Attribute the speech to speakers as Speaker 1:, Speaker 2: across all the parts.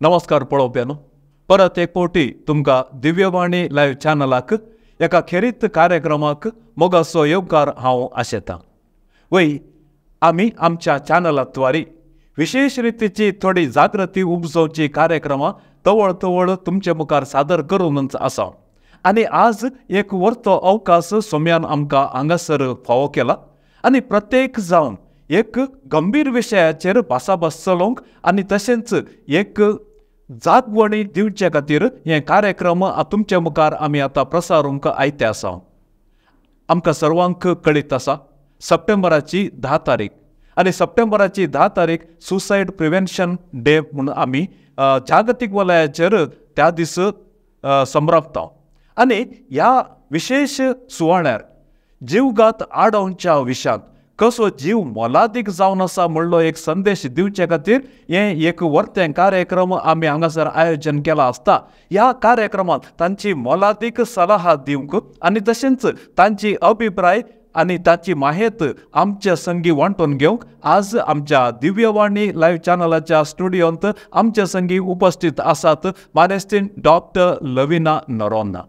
Speaker 1: नमस्कार पळोवप्यानो, परत एक फावटी तुमकां दिव्यवाणी लायव्ह चॅनलाक एका खेरीत कार्यक्रमाक मोगाचो येवकार हांव आशेतां. वय आमी आमच्या चॅनलाद्वारे विशेष रितीची थोडी जागृती उपजोवची कार्यक्रमां तवळ तवळ तुमचे मुखार सादर करूनच आसा. आनी आज एक वर्तो अवकाश सोम्यान आमकां हांगासर फावो केला आनी प्रत्येक जावन एक गंभीर विशयाचेर भासाभास चलोवंक आनी तशेंच एक जागवणी दिवचे खातीर हे कार्यक्रम तुमचे मुखार आमी आतां प्रसारूंक आयते आसा. आमकां सर्वांक कळीत आसा सप्टेंबराची 10 तारीख आनी सप्टेंबराची 10 तारीख सुसायड प्रिवेन्शन डे म्हूण आमी जागतीक वलयाचेर त्या दीस संभ्रमता. आनी ह्या विशेष सुवाळ्यार जीवघात आडोवच्या विशयांत कसो जीव मोलादीक जावन आसा म्हणलो एक संदेश दिवचे खातीर हें एक वर्तें कार्यक्रम आमी हांगासर आयोजन केलां आसता. ह्या कार्यक्रमांत तांची मोलादीक सलाह दिवंक आनी तशेंच तांची अभिप्राय आनी ताची माहेत आमच्या संगी वांटून घेवंक आज आमच्या दिव्यवाणी लायव्ह चॅनलाच्या स्टुडियोंत आमच्या संगी उपस्थित आसात मानेस्तीन डॉक्टर लविना नरोन्हा.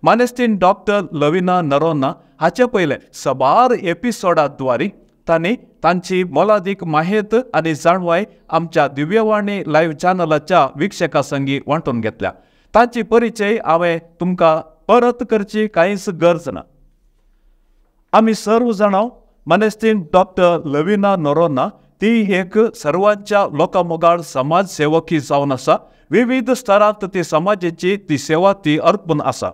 Speaker 1: मानेस्तीन डॉक्टर लविना नरोन्हा हाचे पयले सबार एपिसोडाद्वारे तांणी तांची मोलादीक माहेत आनी जाणवाय आमच्या दिव्यवाणी लायव्ह चॅनलाच्या वीक्षकां संगी वांटून घेतल्या. तांची परिचय हांवें तुमकां परत करची कांयच गरज ना. आमी सर्व जाणां मानेस्तीन डॉक्टर लविना नरोन्हा ती एक सर्वांच्या लोकांमोगाळ समाज सेवकी जावन आसा. विविध स्तरांत ती समाजाची ती सेवा ती अर्पून आसा.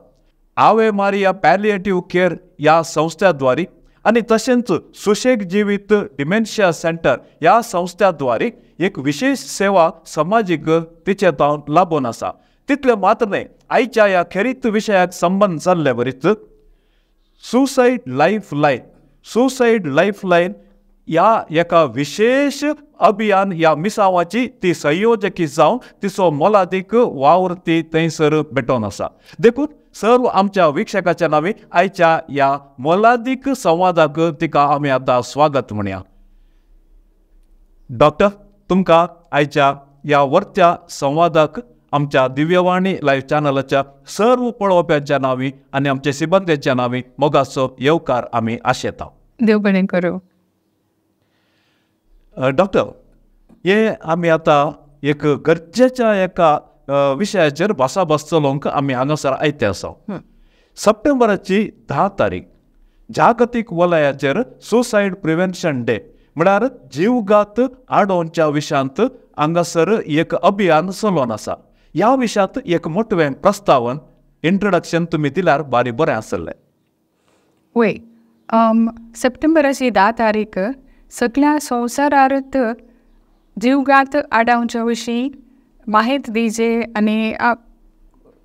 Speaker 1: आवे मारिया पॅलिएटीव केअर ह्या संस्थेद्वारे आनी तशेंच सुशेग जिवीत डिमेन्शिया सेंटर ह्या संस्थेद्वारे एक विशेष सेवा समाजीक तिचे तावन लाबून आसा. तितलें मात्र न्हय, आयच्या ह्या खेरीत विशयाक संबंद जाल्ले वरीच सुसायड लायफ लायन ह्या एका विशेष अभियान ह्या मिसावाची ती संयोजकी जावन तिचो मोलादीक वावर ती थंयसर भेटोवन आसा. देखून सर्व आमच्या वीक्षकाच्या नांवे आयच्या ह्या मोलादीक संवादाक तिका आमी आतां स्वागत म्हणया. डॉक्टर, तुमकां आयच्या ह्या वर्त्या संवादाक आमच्या दिव्यवाणी लायव्ह चॅनलाच्या सर्व पळोवप्यांच्या नांवी आनी आमच्या सिबंद्याच्या नांवी मोगाचो येवकार आमी आशेता.
Speaker 2: देव बरें करूं.
Speaker 1: डॉक्टर, हे आमी आतां एक गरजेच्या एका विशयाचेर भासाभास चलोवंक आमी हांगासर आयते आसा. सप्टेंबराची 10 तारीख जागतीक वलयाचेर सुसायड प्रिवेन्शन डे म्हळ्यार जीवघात आडोवच्या विशयांत हांगासर एक अभियान चलोवन आसा. ह्या विशयांत एक मोटवें प्रस्तावन इंट्रोडक्शन तुमी दिल्यार बारी बरें आसलें.
Speaker 2: वय, सप्टेंबराची 10 तारीख सगळ्या संवसारांत जीवघात आडावच्या विशीं माहिती दिजे आनी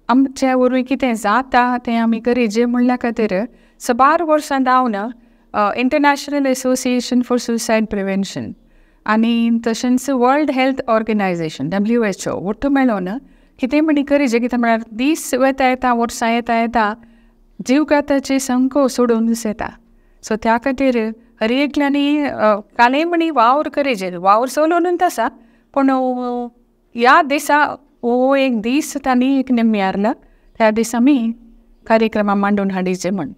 Speaker 2: आमच्या वरवीं कितें जाता तें आमी करिजे म्हणल्या खातीर सबार वर्सां धावन international association for suicide prevention आनी तशेंच वर्ल्ड हेल्थ ऑर्गनायझेशन WHO ಒಟ್ಟು मेळोन कितें म्हणी करिजे. कितें म्हळ्यार दीस वता येता वर्सां येता येता जीवघाताची संको सोडून येता. सो त्या खातीर हर एकल्यांनी कालय म्हणी वावर करिजे. वावर चलोवनूच आसा पूण ह्या दिसा हो एक दीस तांणी एक निम्यारला त्या दिसा आमी कार्यक्रमा मांडून हाडिचे म्हण.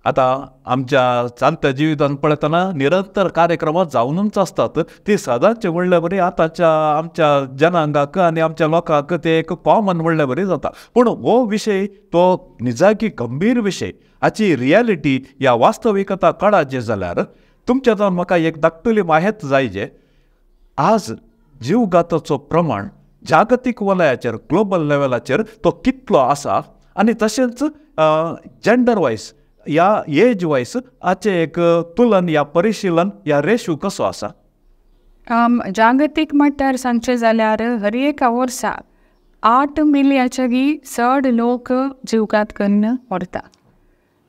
Speaker 1: आतां आमच्या चालत्या जिवितांत पळयतना निरंतर कार्यक्रमां जावनूच आसतात. ती सदांचे म्हणले बरी आतांच्या आमच्या जनांगाक आनी आमच्या लोकांक ते एक कॉमन म्हणले बरी जाता. पूण हो विशय तो निजाकी गंभीर विशय, हाची रियलिटी ह्या वास्तविकता कळाची जाल्यार तुमच्या जावन म्हाका एक धाकटुली माहेत जाय. आज जीवघाताचो प्रमाण जागतीक वलयाचेर ग्लोबल लेवलाचेर तो कितलो आसा आनी तशेंच जेंडर वायज या एज वायज हाचें एक तुलन या परिशिलन या रेशू कसो आसा?
Speaker 2: जागतीक मट्टार सांगचें जाल्यार हर एका वर्सा 8 मिलियाच्यागी चड लोक जीवघात कन्न व्हरता.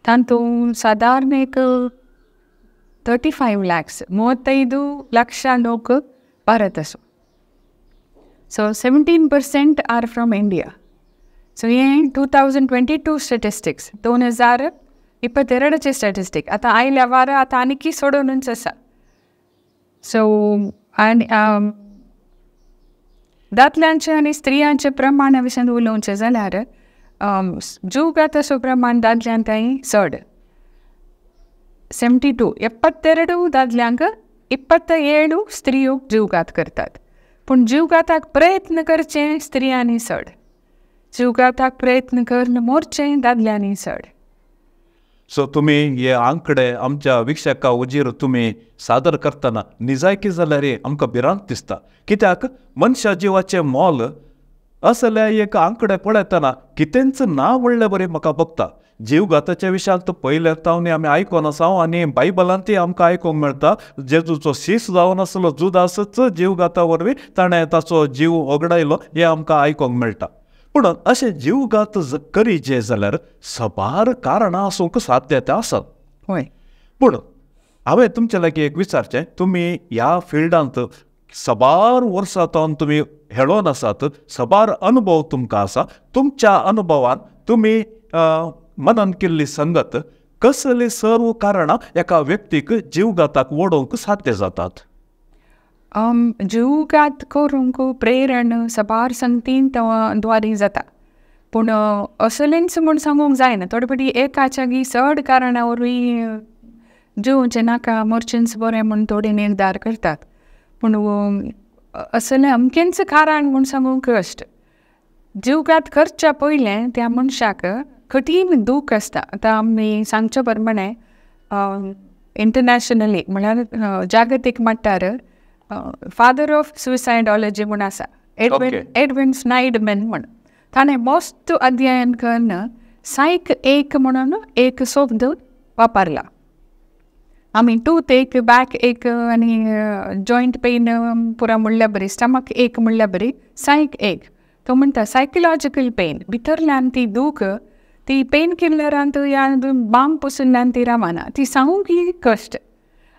Speaker 2: तातूंत सादारण एक 35 lakhs 35 लक्षां लोक भारत आसा. So 17% are from India. So हें 2022 स्टॅटिस्टिक्स, 2022 स्टॅटिस्टीक. आतां आयल्या वार आतां आनीकी सोडोवनूच आसा. सो आनी दादल्यांचें आनी स्त्रियांचें प्रमाण विशयान उलोवचें जाल्यार जीवघाताचो प्रमाण दादल्यांक थंय चड 72 72 दादल्यांक 27 स्त्रियो जीवघात करतात. पूण जीवघाताक प्रयत्न करचे स्त्रियांनी चड, जीवघाताक प्रयत्न करून मोरचें दादल्यांनी चड.
Speaker 1: सो तुमी हे आंकडे आमच्या वीक्षका उजीर तुमी सादर करतना निजायकी जाल्यार आमकां भिरांत दिसता, कित्याक मनशा जिवाचें मोल असल्या एक आंकडे पळयतना कितेंच ना व्हडले बरें म्हाका भोगता. जीवघाताच्या विशयांत पयले तावनी आमी आयकोन आसा आनी बायबलांतय आमकां आयकूंक मेळटा, जेजूचो शीस जावन आसलो जुदासच जीवघाता वरवीं ताणें ताचो जीव होगडायलो हें आमकां आयकूंक मेळटा. पूण अशें जीवघात करीचे जाल्यार सबार कारणां आसूंक साध्यता आसत.
Speaker 2: हय,
Speaker 1: पूण हांवें तुमचे लागीं एक विचारचें, तुमी ह्या फिल्डांत सबार वर्सां तावन तुमी हेळोन आसात, सबार अनुभव तुमकां आसा, तुमच्या अनुभवान तुमी मनन केल्ली संगत कसली सर्व कारणां एका व्यक्तीक जीवघाताक ओडोवंक साध्य जातात?
Speaker 2: जीवघात करूंक प्रेरण सबार संगतीन द्वारी जाता, पूण असलेंच म्हूण सांगूंक जायना. थोडे फावटी एकाच्या चड कारणां वरवीं जिवचें नाका मोरचेंच बरें म्हूण थोडे निर्धार करतात, पूण असलें अमकेंच कारण म्हूण सांगूंक कश्ट. जीवघात करच्या पयलें त्या मनशाक कठीण दूख आसता. आतां आमी सांगचे प्रमाणे इंटरनॅशनली म्हळ्यार जागतीक मट्टार फादर ऑफ सुसायडॉलॉजी म्हूण आसा, एडविन स्नायडमॅन म्हूण. ताणें मस्त अध्ययन करून सायक एक म्हणून एक शब्द वापरला. आमी टूथ एक, बॅक एक आनी जॉयंट पेन पुरा म्हणल्यार बरी, स्टमक एक म्हणल्यार बरी, सायक एक. तो म्हणटा सायकोलॉजिकल पेन, भितरल्यान ती दूख, ती पेन किलरांत या बाम पुसुल्ल्यान ती रावना, ती सांगूंक कश्ट.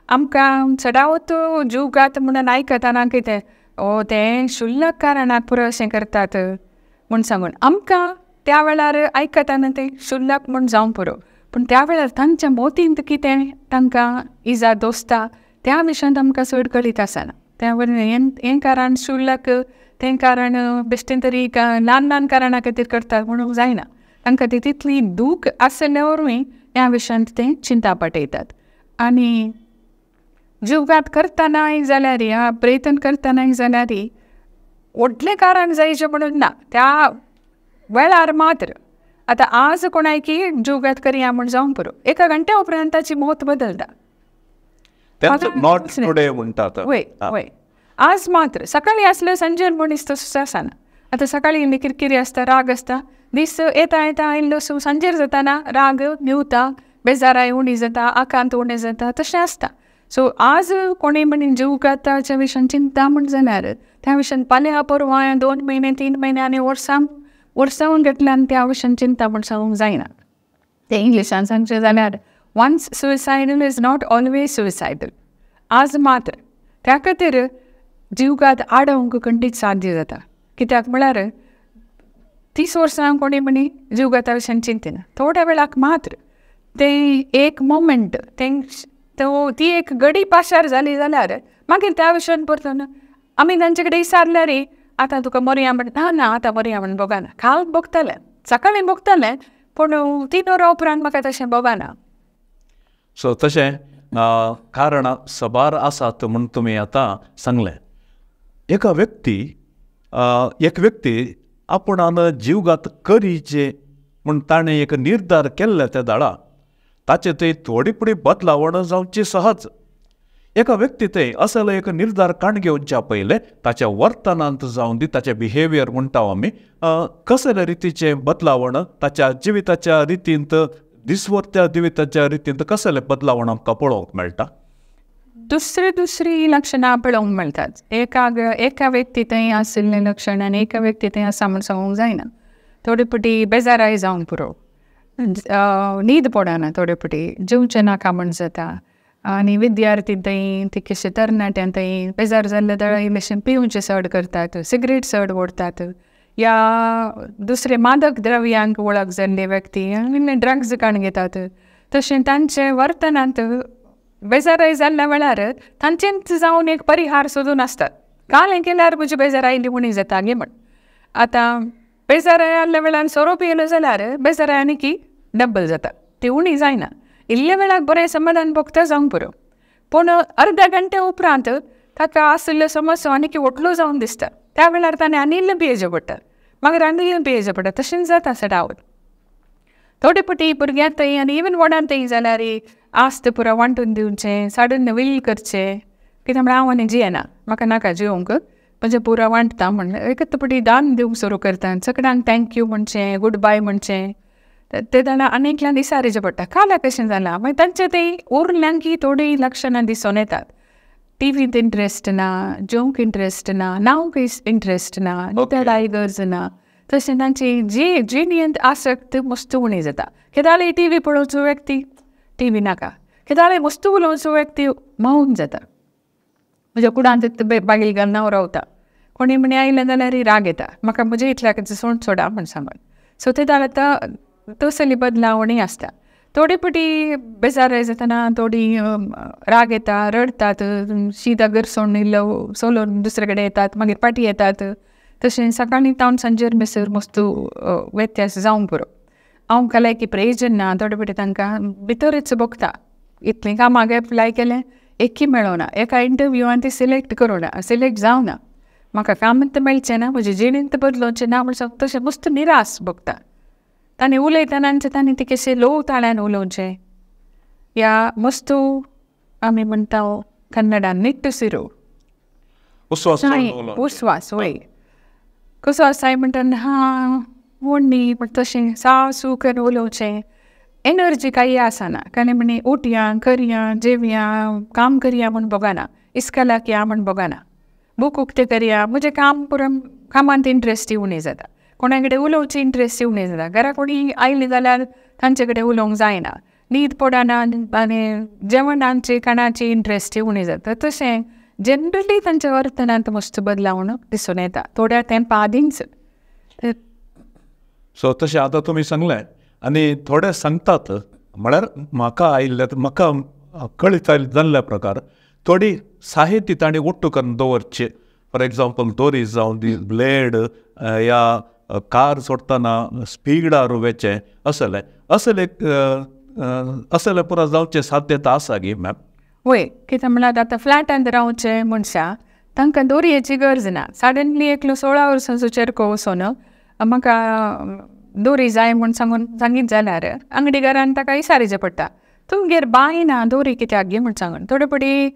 Speaker 2: आमकां चडावत जीवघात म्हणून आयकतना कितें ओ तें शुल्लक कारणाक पुरो अशें करतात म्हूण सांगून आमकां त्या वेळार आयकतना तें शुल्लक म्हूण जावंक पुरो, पूण त्या वेळार तांच्या मोतींत कितें तांकां इजा दोसता त्या विशयांत आमकां चड कळीत आसना. त्या वरवीं हें कारण शुल्लक, तें कारण बेश्टें तरी ल्हान ल्हान कारणां खातीर करतात म्हणूंक जायना. तांकां ती तितली दूख आसल्या वरवीं ह्या विशयांत ते चिंता पाटयतात. आनी जीवघात करतनाय जाल्यार ह्या प्रयत्न करतनाय जाल्यार व्हडलें कारण जायचें म्हणून ना, त्या वेळार मात्र. आतां आज कोणायकी जीवघात करया म्हूण जावंक पुरो, एका घंट्या उपरांत ताची मत बदलता. वय वय, आज मात्र सकाळीं आसलें सांजेर मनीस तसो आसना. आतां सकाळीं इल्ली किरकिरी आसता, राग आसता, दीस येता येता इल्लो सांजेर जाताना राग न्हिवता, बेजाराय उणी जाता, आकांत उणें जाता, तशें आसता. सो आज कोणूय म्हणून जीवघाताच्या विशयान चिंता म्हण जाल्यार त्या विशयान फाल्यां परवां 2 म्हयने 3 म्हयने आनी वर्सां वर्सां घेतल्यान त्या विशयान चिंता म्हण सांगूंक जायना. तें इंग्लिशान सांगचें जाल्यार once suicidal is not always suicidal. आज मात्र त्या खातीर जीवघात आडोवंक खंडीत साध्य जाता. कित्याक म्हळ्यार 30 वर्सां कोणी म्हणी जीवघाता विशयान चिंतिना, थोड्या वेळाक मात्र तें एक मोमेंट, तें ती एक गडी पाशार जाली जाल्यार मागीर त्या विशयान परतून आमी तांचे कडेन विचारल्यार आतां तुका मरया म्हण, ना ना आतां मरया म्हण भोगना, काल भोगतालें, सकाळीं भोगतालें, पूण 3 वरां उपरांत म्हाका तशें भोगना.
Speaker 1: सो तशें कारणां सबार आसात म्हूण तुमी आतां सांगलें. एक व्यक्ती आपणान जीवघात करीचे म्हूण ताणें एक निर्धार केल्ले त्या दाडा ताचे थंय थोडी पुडी बदलावण जावची सहज. एका व्यक्ती थंय असलो एक निर्धार काण घेवच्या पयलें ताच्या वर्तनांत जावन दी, ताचें बिहेवियर म्हणटा आमी, कसले रितीचें बदलावण ताच्या जिविताच्या रितींत, दिसवरत्या जिविताच्या रितींत कसले बदलावण आमकां पळोवंक मेळटा?
Speaker 2: दुसरी दुसरी लक्षणां पळोवंक मेळटात. एका व्यक्ती थंय आशिल्लें लक्षण आनी एका व्यक्ती थंय आसा म्हूण सांगूंक जायना. थोडे फावटी बेजाराय जावंक पुरो, न्हीद पडना, थोडे फावटी जेवचें नाका म्हण जाता, आनी विद्यार्थी थंय तितकेशे तरणाट्यां थंय बेजार जाल्ले दळ इल्लेशें पिवचें चड करतात, सिगरेट चड ओडटात, या दुसरे मादक द्रव्यांक वळख जाल्ले व्यक्ती आनी ड्रग्स काण घेतात. तशें तांचे वर्तनांत बेजाराय जाल्ल्या वेळार तांचेच जावन एक परिहार सोदून आसतात. काल हें केल्यार म्हजी बेजार आयली उणी जाता गे म्हण. आतां बेजाराय आहल्या वेळार सोरो पियेलो जाल्यार बेजाराय आनी की डब्बल जाता, ती उणी जायना. इल्ल्या वेळाक बरें समाधान भोगता जावंक पुरो, पूण अर्द्या घंटे उपरांत ताका आशिल्लो समस्या आनी की व्हडलो जावन दिसता. त्या वेळार ताणें आनी इल्लें पियेवचें पडटा, मागीर आनी इल्लें पियेवचें पडटा, तशेंच जाता सदांच. थोडे पटी भुरग्यांक थंय आनी इवन व्हडान थंय जाल्यार आस्त पुरो वांटून दिवचें, साडून will करचें, कित्याक म्हळ्यार हांव आनी जियेना, म्हाका नाका जिवंक, म्हजें पुरो वांटता म्हण एकच पटी दान दिवंक सुरू करता, सगळ्यांक thank you म्हणचें, गूड बाय म्हणचें. ते जाल्यार आनी एकल्यान विसारीचें पडटा काल्या कशें जालां. मागीर तांचे तें उरल्यान की थोडीं लक्षणां दिसून येतात. टिवींत इंट्रस्ट ना, जेवंक इंट्रस्ट ना, न्हावंक इंट्रस्ट ना, न्हिदडाय गरज ना, तशें तांची जी जिणेंत आसक्त मस्त उणी जाता. केदाळी टिवी पळोवचो व्यक्ती टिवी नाका, केदाळी मस्त उलोवचो व्यक्ती मौन जाता. म्हज्या कुडांत बागील घालून हांव रावता, कोणी म्हणी आयलें जाल्यार राग येता म्हाका, म्हजे इतल्याक सोड सोडा म्हण सांगून. सो ते जाल्यार आतां तसली बदलावणी आसता. थोडी पटी बेजार जातना थोडी राग येता, रडटात, शीत गरसोण इल्लो सोलोवन दुसरे कडेन येतात, मागीर पाटी येतात. तशें सकाळीं तावन सांजेर मेसर मस्त व्यत्यास जावंक पुरो. हांव काल्याक की प्रयोजन ना, थोडे पटी तांकां भितरच भोगता. इतलें कामाक एप्लाय केलें एकय मेळोना, एका इंटरव्यूआन ती सिलेक्ट करूना, सिलेक्ट जावना, म्हाका कामांत मेळचें ना, म्हजे जिणेंत बदलोवचें ना म्हण सांग तशें मस्त निरास भोगता. तांणी उलयतना तांणी ती कशें लोव ताळ्यान उलोवचें, या मस्त आमी म्हणटा कन्नडान निट्टुसिरो उस्वास वय कसो आसाय म्हणटा हा व्हडली पण तशें सासू करून उलोवचें. एनर्जी कांय आसना, कांय म्हणी उठया करया जेवया काम करया म्हूण भोगना, इस्कलाक या म्हूण भोगना, बूक उक्तें करया, म्हजें काम पुरो कामांत इंट्रस्ट उणें जाता, कोणा कडेन उलोवचें इंट्रस्ट उणें जाता, घरा कोणी आयलीं जाल्यार तांचे कडेन उलोवंक जायना, न्हीद पडना आनी जेवणाची खाणाची इंट्रस्ट उणें जाता. तशें जनरली तांच्या वर्तनांत मस्त बदलावण दिसून येता थोड्या तेंपा आदींच.
Speaker 1: सो तशें आतां तुमी सांगलें आनी थोडे सांगतात म्हळ्यार म्हाका आयिल्ले म्हाका कळीत जाल्ल्या प्रकार थोडी साहित्य तांणी ಒಟ್ಟು करून दवरची. फॉर एग्जाम्पल दोरी जावं दी, ब्लेड या कार सोडटना स्पिडार वेचें असलें असले असले पुरो जावचें साध्यता आसा गी मॅम?
Speaker 2: वय, कितें म्हळ्यार आतां फ्लॅटांत रावचें मनशां तांकां दोरयेची गरज ना. सडनली एकलो 16 वर्सांचो चेरको वचोन म्हाका दोरी जाय म्हूण सांगून सांगीत जाल्यार अंगडीकारान ताका विचारीचें पडटा, तुमगेर बांय ना दोरी कित्याक गे म्हूण सांगून. थोडे पटी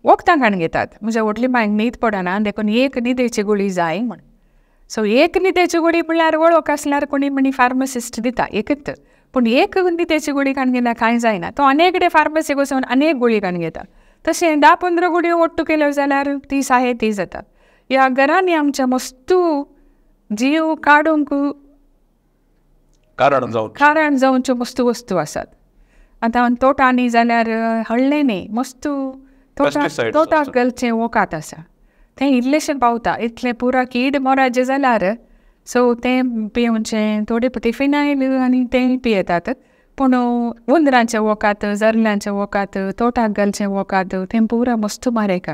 Speaker 2: वखदां काडून घेतात, म्हज्या व्हडली बांयक न्हीद पडना देखून एक न्हिदेची गुळी जाय म्हूण. सो एक न्हिदेची गुळी म्हणल्यार वळख आसल्यार कोणी म्हणी फार्मासिस्ट दिता एकच, पूण एक न्हिदेची गुळी काडून घेतल्यार कांय जायना, तो आनी कडेन फार्मासीक वचून आनी एक गुळी काडून घेता. तशें 10-15 गुळयो ಒಟ್ಟು केल्यो जाल्यार ती साहे ती जाता. ह्या घरांनी आमच्या मस्तू जीव काडूंक कारण जावच्यो मस्तू वस्तू आसात. आतां तोटांनी जाल्यार हळ्ळें न्ही मस्तू तोटाक घालचें वखद आसा, तें इल्लेशें पावता इतलें पुरा कीड मोराचें जाल्यार सो तें पिवचें, थोडे पटी फिनायल आनी तें पियेतात. पूण उंदरांचें वखद, जरल्यांचें वखद, तोटाक घालचें वखद तें पुरा मस्त मारेक.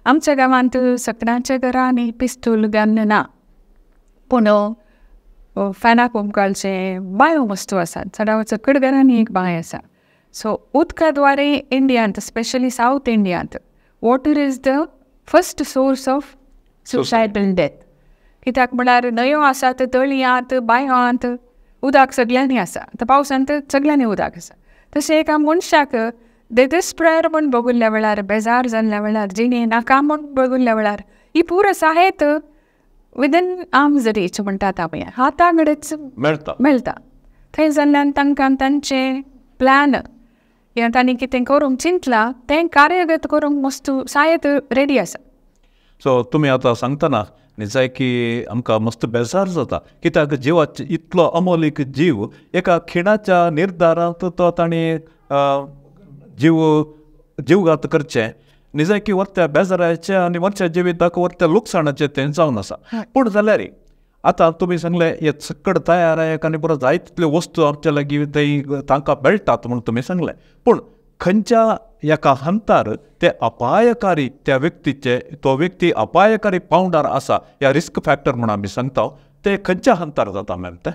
Speaker 2: आमच्या गांवांत सगळ्यांच्या घरांनी पिस्तूल गन ना, पूण फॅनाक घालचें बांयो मस्तू आसात. चडावत सकड घरांनी एक बांय आसा. सो उदका द्वारे इंडियांत, स्पेशली सावथ इंडियांत, water is the first source of suicidal death. कित्याक म्हळ्यार न्हंयो आसात, तळयांत, बांयांत उदक सगळ्यांनी आसा. आतां पावसांत सगळ्यांनी उदक आसा. तशें एका मनशाक देदेस्प्रेर म्हूण बगुल्ल्या वेळार, बेजार जाल्ल्या वेळार, जिणे नाका म्हूण बगुल्ल्या वेळार ही पुरो साहेत विदीन आर्म्स रीच म्हणटात आमी, हाता कडेच मेळटा. थंय जाल्ल्यान तांकां तांचें प्लॅन या तांणी कितें करूंक चिंतलां तें कार्यगत करूंक मस्त साहेत रेडी आसा.
Speaker 1: सो तुमी आतां सांगतना निजाय की आमकां मस्त बेजार जाता, कित्याक जिवाचे इतलो अमोलीक जीव एका खिणाच्या निर्धारांत तो तांणी जीवघात करचें निजाय की वरत्या बेजाराचें आनी वरच्या जिविताक वरत्या लुकसाणाचें तें जावन आसा. पूण जाल्यार आतां तुमी सांगलें हे सकड तयार आनी बरो जाय तितल्यो वस्तू आमच्या लागीं थंय तांकां मेळटात म्हूण तुमी सांगलें, पूण खंयच्या एका हंतार ते अपायकारी त्या व्यक्तीचे तो व्यक्ती अपायकारी पावंडार आसा या रिस्क फॅक्टर म्हूण आमी सांगता ते खंयच्या हंतार जाता मॅम? ते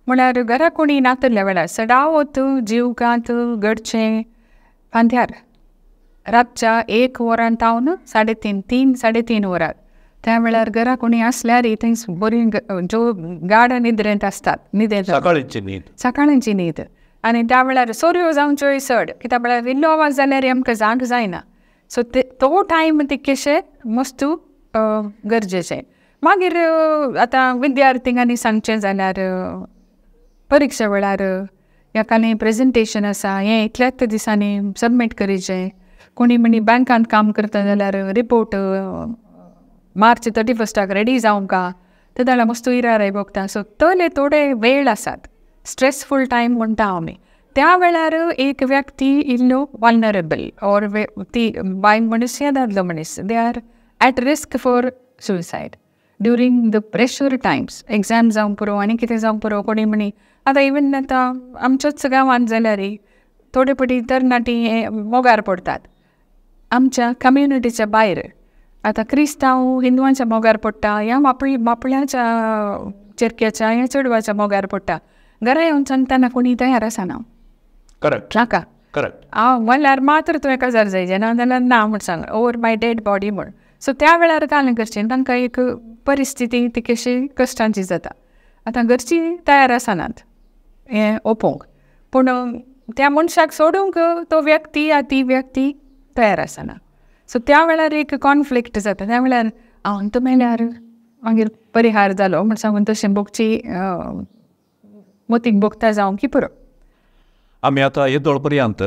Speaker 2: म्हळ्यार घरा कोणी नातल्या वेळार सदावत जीवघात घडचें फांत्यार रातच्या 1 वरां तावन 3:30 3-3.5 वरां त्या वेळार घरा कोणी आसल्यार थंय बरी ज्यो गाड निद्रेंत आसतात न्हिदेंत
Speaker 1: सकाळची न्हीद
Speaker 2: सकाळची न्हीद आनी त्या वेळार सोरयो जावच्योय चड कित्याक म्हळ्यार इल्लो आवाज जाल्यार आमकां जाग जायना. सो ते तो टायम तितकेशे मस्तू गरजेचें. मागीर आतां विद्यार्थींक आनी सांगचें जाल्यार परिक्षा वेळार ह्या काली प्रेजेंटेशन आसा हें इतल्याच दिसांनी सबमीट करीचें. कोणी म्हणी बँकांत काम करता जाल्यार रिपोर्ट मार्च 31 रेडी जावंक ते जाल्यार मस्तू इराराय भोगता. सो तले थोडे वेळ आसात स्ट्रेसफूल टायम म्हणटा आमी त्या वेळार एक व्यक्ती इल्लो वल्नरेबल ऑर ती बायल मनीस या दादलो मनीस they are at risk for suicide during the pressure times. Exam जावंक पुरो आनी कितें जावंक पुरो. कोणी म्हणी आतां इवन आतां आमच्याच गांवांत जाल्यार थोडे पटी तरणाटी मोगार पडटात आमच्या कम्युनिटीच्या भायर. आतां क्रिस्तांव हिंदवांच्या मोगार पडटा या मापळ्याच्या चेरक्याच्या या चेडवाच्या मोगार पडटा. घरा येवन सांगतना कोणी तयार आसना.
Speaker 1: करेक्ट
Speaker 2: नाका
Speaker 1: करेक्ट
Speaker 2: हांव म्हणल्यार मात्र तुवें काजार जायचें ना जाल्यार ना म्हण सांग ओवर my dead body म्हण. सो त्या वेळार कालें करचें तांकां एक परिस्थिती तितकेशी कश्टांची जाता. आतां घरचीं तयार आसनात हें ओपोवंक पूण त्या मनशाक सोडूंक तो व्यक्ती या ती व्यक्ती तयार आसना. सो त्या वेळार एक कॉन्फ्लिक्ट जाता. त्या वेळार हांव तो मेल्यार मागीर परिहार जालो म्हण सांगून तशें भोगची मोतीक भोगता जावं की पुरो.
Speaker 1: आमी आतां येदोळ पर्यंत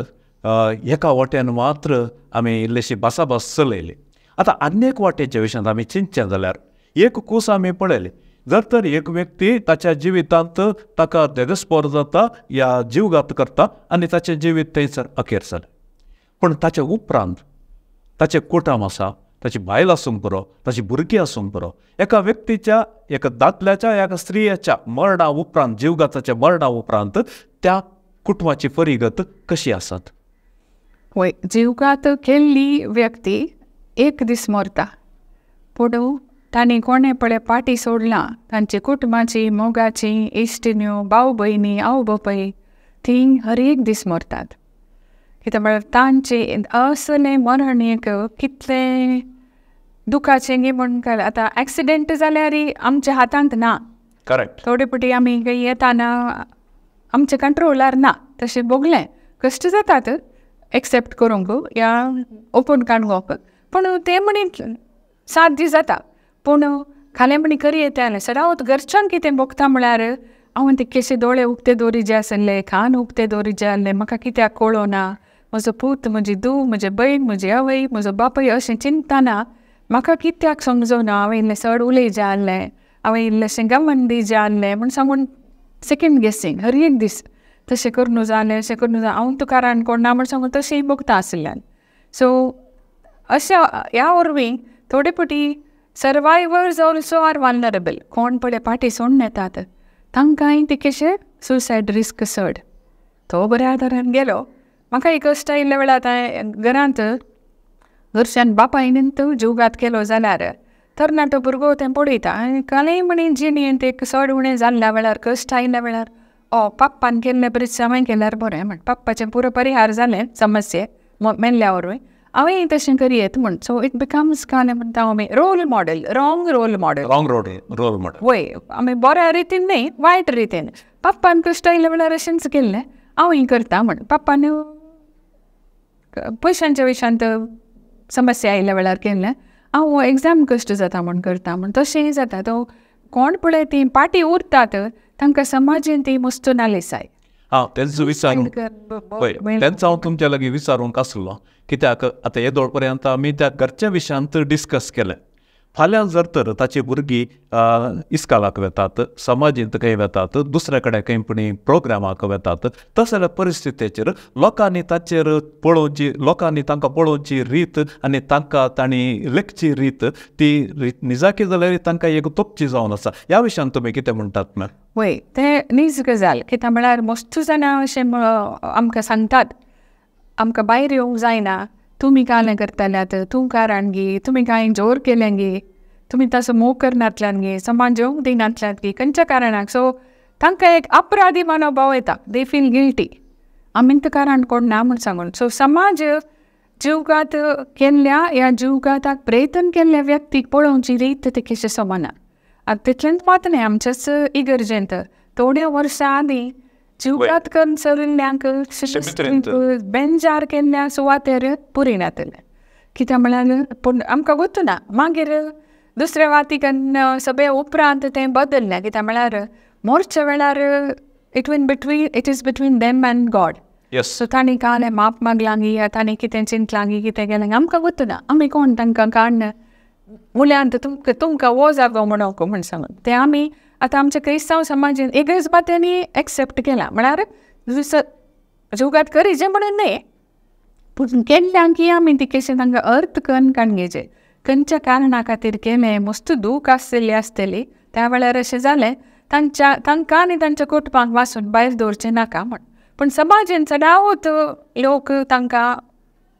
Speaker 1: एका वाट्यान मात्र आमी इल्लीशी भासाभास चलयली. आतां आनी एक वाटेच्या विशयांत आमी चिंतचें जाल्यार एक कूस आमी पळयली जर तर एक व्यक्ती ताच्या जिवितांत ताका देगस्पोर जाता या जीवघात करता आनी ताचें जिवीत थंयसर अखेर जालें पूण ताचे उपरांत ताचें कुटुंब आसा ताची बायल आसूंक पुरो ताची भुरगीं आसूंक पुरो एका व्यक्तीच्या एका दादल्याच्या एका स्त्रियेच्या मरणा उपरांत जीवघाताच्या मरणा उपरांत त्या कुटुंबाची परिगत कशी आसात?
Speaker 2: वय जीवघात केल्ली व्यक्ती एक दीस मरता पूण तांणी कोणें पळय पाटी सोडलां तांची कुटुंबाची मोगाची इश्टिण्यो भाव भयणी आवय बापूय तीं हर एक दीस मरतात. कित्याक म्हळ्यार तांचें असलें मरण एक कितलें दुखाचें गी म्हण कळ्ळें. आतां एक्सिडेंट जाल्यार आमच्या हातांत ना.
Speaker 1: करेक्ट.
Speaker 2: थोडे पटी आमी खंय येताना आमच्या कंट्रोलार ना तशें भोगलें कश्ट जातात एक्सेप्ट करूंक या ओपन काडूंक पूण तें म्हणी 7 दीस जाता. पूण खालें म्हणी करी येतालें सदांच घरच्यांक कितें भोगता म्हळ्यार हांव तितकेशे दोळे उक्ते दवरिजे आसले कान उक्ते दवरिजे आसले म्हाका कित्याक कळना म्हजो पूत म्हजी धूव म्हजी भयण म्हजी आवय म्हजो बापूय अशें चिंतना म्हाका कित्याक समजोना हांवें इल्लें चड उलयजें आसलें हांवें इल्लेशें गमन दिजें आसलें म्हूण सांगून सेकेंड गेसींग हर एक दीस तशें करून जालें अशें करून जालें हांव तुका कारण कोण ना म्हूण सांगून तशेंय भोगता आशिल्ल्यान. सो अशें ह्या वरवीं थोडे पटी सर्वायवर्स ऑल्सो are vulnerable. कोण पळय पाटी सोडून येतात तांकांय तितकेशे सुसायड रिस्क चड. तो बऱ्या आदारान गेलो. म्हाका एक कश्ट आयिल्ल्या वेळार आतां घरांत घरच्यान बापायन जीवघात केलो जाल्यार तरणाटो भुरगो तें पळयता आनी कालय म्हणी जिणेंत एक चड उणें जाल्ल्या वेळार कश्ट आयिल्ल्या वेळार ओ पप्पान केल्ले बरेच हांवें केल्यार बरें म्हण पप्पाचें पुरो परिहार जालें समस्ये मेल्ल्या वरवीं हांवें तशें करयेत म्हण. सो it becomes काय म्हणटा आमी role model wrong role model
Speaker 1: wrong role model.
Speaker 2: वय आमी बऱ्या रितीन न्हय वायट रितीन पप्पान कश्ट आयिल्ल्या वेळार अशेंच केल्लें हांवूय करता म्हण पप्पान पयशांच्या विशयांत समस्या आयिल्ल्या वेळार केल्लें हांव एग्जाम कश्ट जाता म्हूण करता म्हण तशेंय जाता. तो कोण पळय ती पाटी उरतात तांकां समाजेन ती मस्त नालेसाय.
Speaker 1: हां तेंच विचारूंक तेंच हांव तुमच्या लागीं विचारूंक आसलो कित्याक आतां येदोळ पर्यंत आमी त्या घरच्या विशयांत डिस्कस केलें. फाल्यां जर तर ताची भुरगीं इस्कालाक वेतात समाजींत खंय वेतात दुसऱ्या कडेन खंय पुणी प्रोग्रामाक वेतात तशें जाल्यार परिस्थितीचेर लोकांनी ताचेर पळोवची लोकांनी तांकां पळोवची रीत आनी तांकां तांणी लेखची रीत ती निजाकी जाल्यार तांकां एक तोपची जावन आसा. ह्या विशयान तुमी कितें म्हणटात मॅम?
Speaker 2: वय तें नीज गजाल कित्याक म्हळ्यार मस्त जाणां अशें आमकां सांगतात आमकां भायर येवंक जायना, तुमी कालें करताल्यात, तूं कारण गी, तुमी कांय जोर केलें गी, तुमी तसो मोग करनातल्यान गी, समाज जेवंक दिनातल्यान गी, खंयच्या कारणाक. सो तांकां एक अपराधी मनोभाव येता, they feel guilty, आमी तर कारण कोण ना म्हूण सांगून. सो समाज जीवघात केल्ल्या ह्या जीवघाताक प्रयत्न केल्ल्या व्यक्तीक पळोवची रीत ती कशी समाना. आतां तितलेंच मात न्हय, आमच्याच इगर्जेंत थोड्या वर्सां आदीं जीवघात करून सरिल्ल्यांक बेंजार केल्ल्या सुवातेर पुरिनातलें. कित्याक म्हळ्यार पूण आमकां गोत्तू ना, मागीर दुसऱ्या वातिकन सगळे उपरांत तें बदल्लें. कित्याक म्हळ्यार मोरच्या वेळार it is between them and God. So तांणी कालें माप मागलां गी, तांणी कितें चिंतलां गी, कितें केलें आमकां गोत्तू ना, आमी कोण तांकां काडन मुल्यांत तुमकां तुमकां हो जागो म्हणोंक म्हूण सांगून तें आमी आतां आमच्या क्रिस्तांव समाजान इगर्ज बात्यांनी एक्सेप्ट केलां. म्हळ्यार जीवघात करीचे म्हणून न्हय, पूण केल्ल्यांक आमी ती कशें तांकां अर्थ करून काडगेचे, खंयच्या कारणा खातीर केलें, मस्त दूख आसतली आसतली त्या वेळार अशें जालें, तांच्या तांकां आनी तांच्या कुटुंबाक वासून भायर दवरचें नाका म्हण. पूण समाजेन चडावत लोक तांकां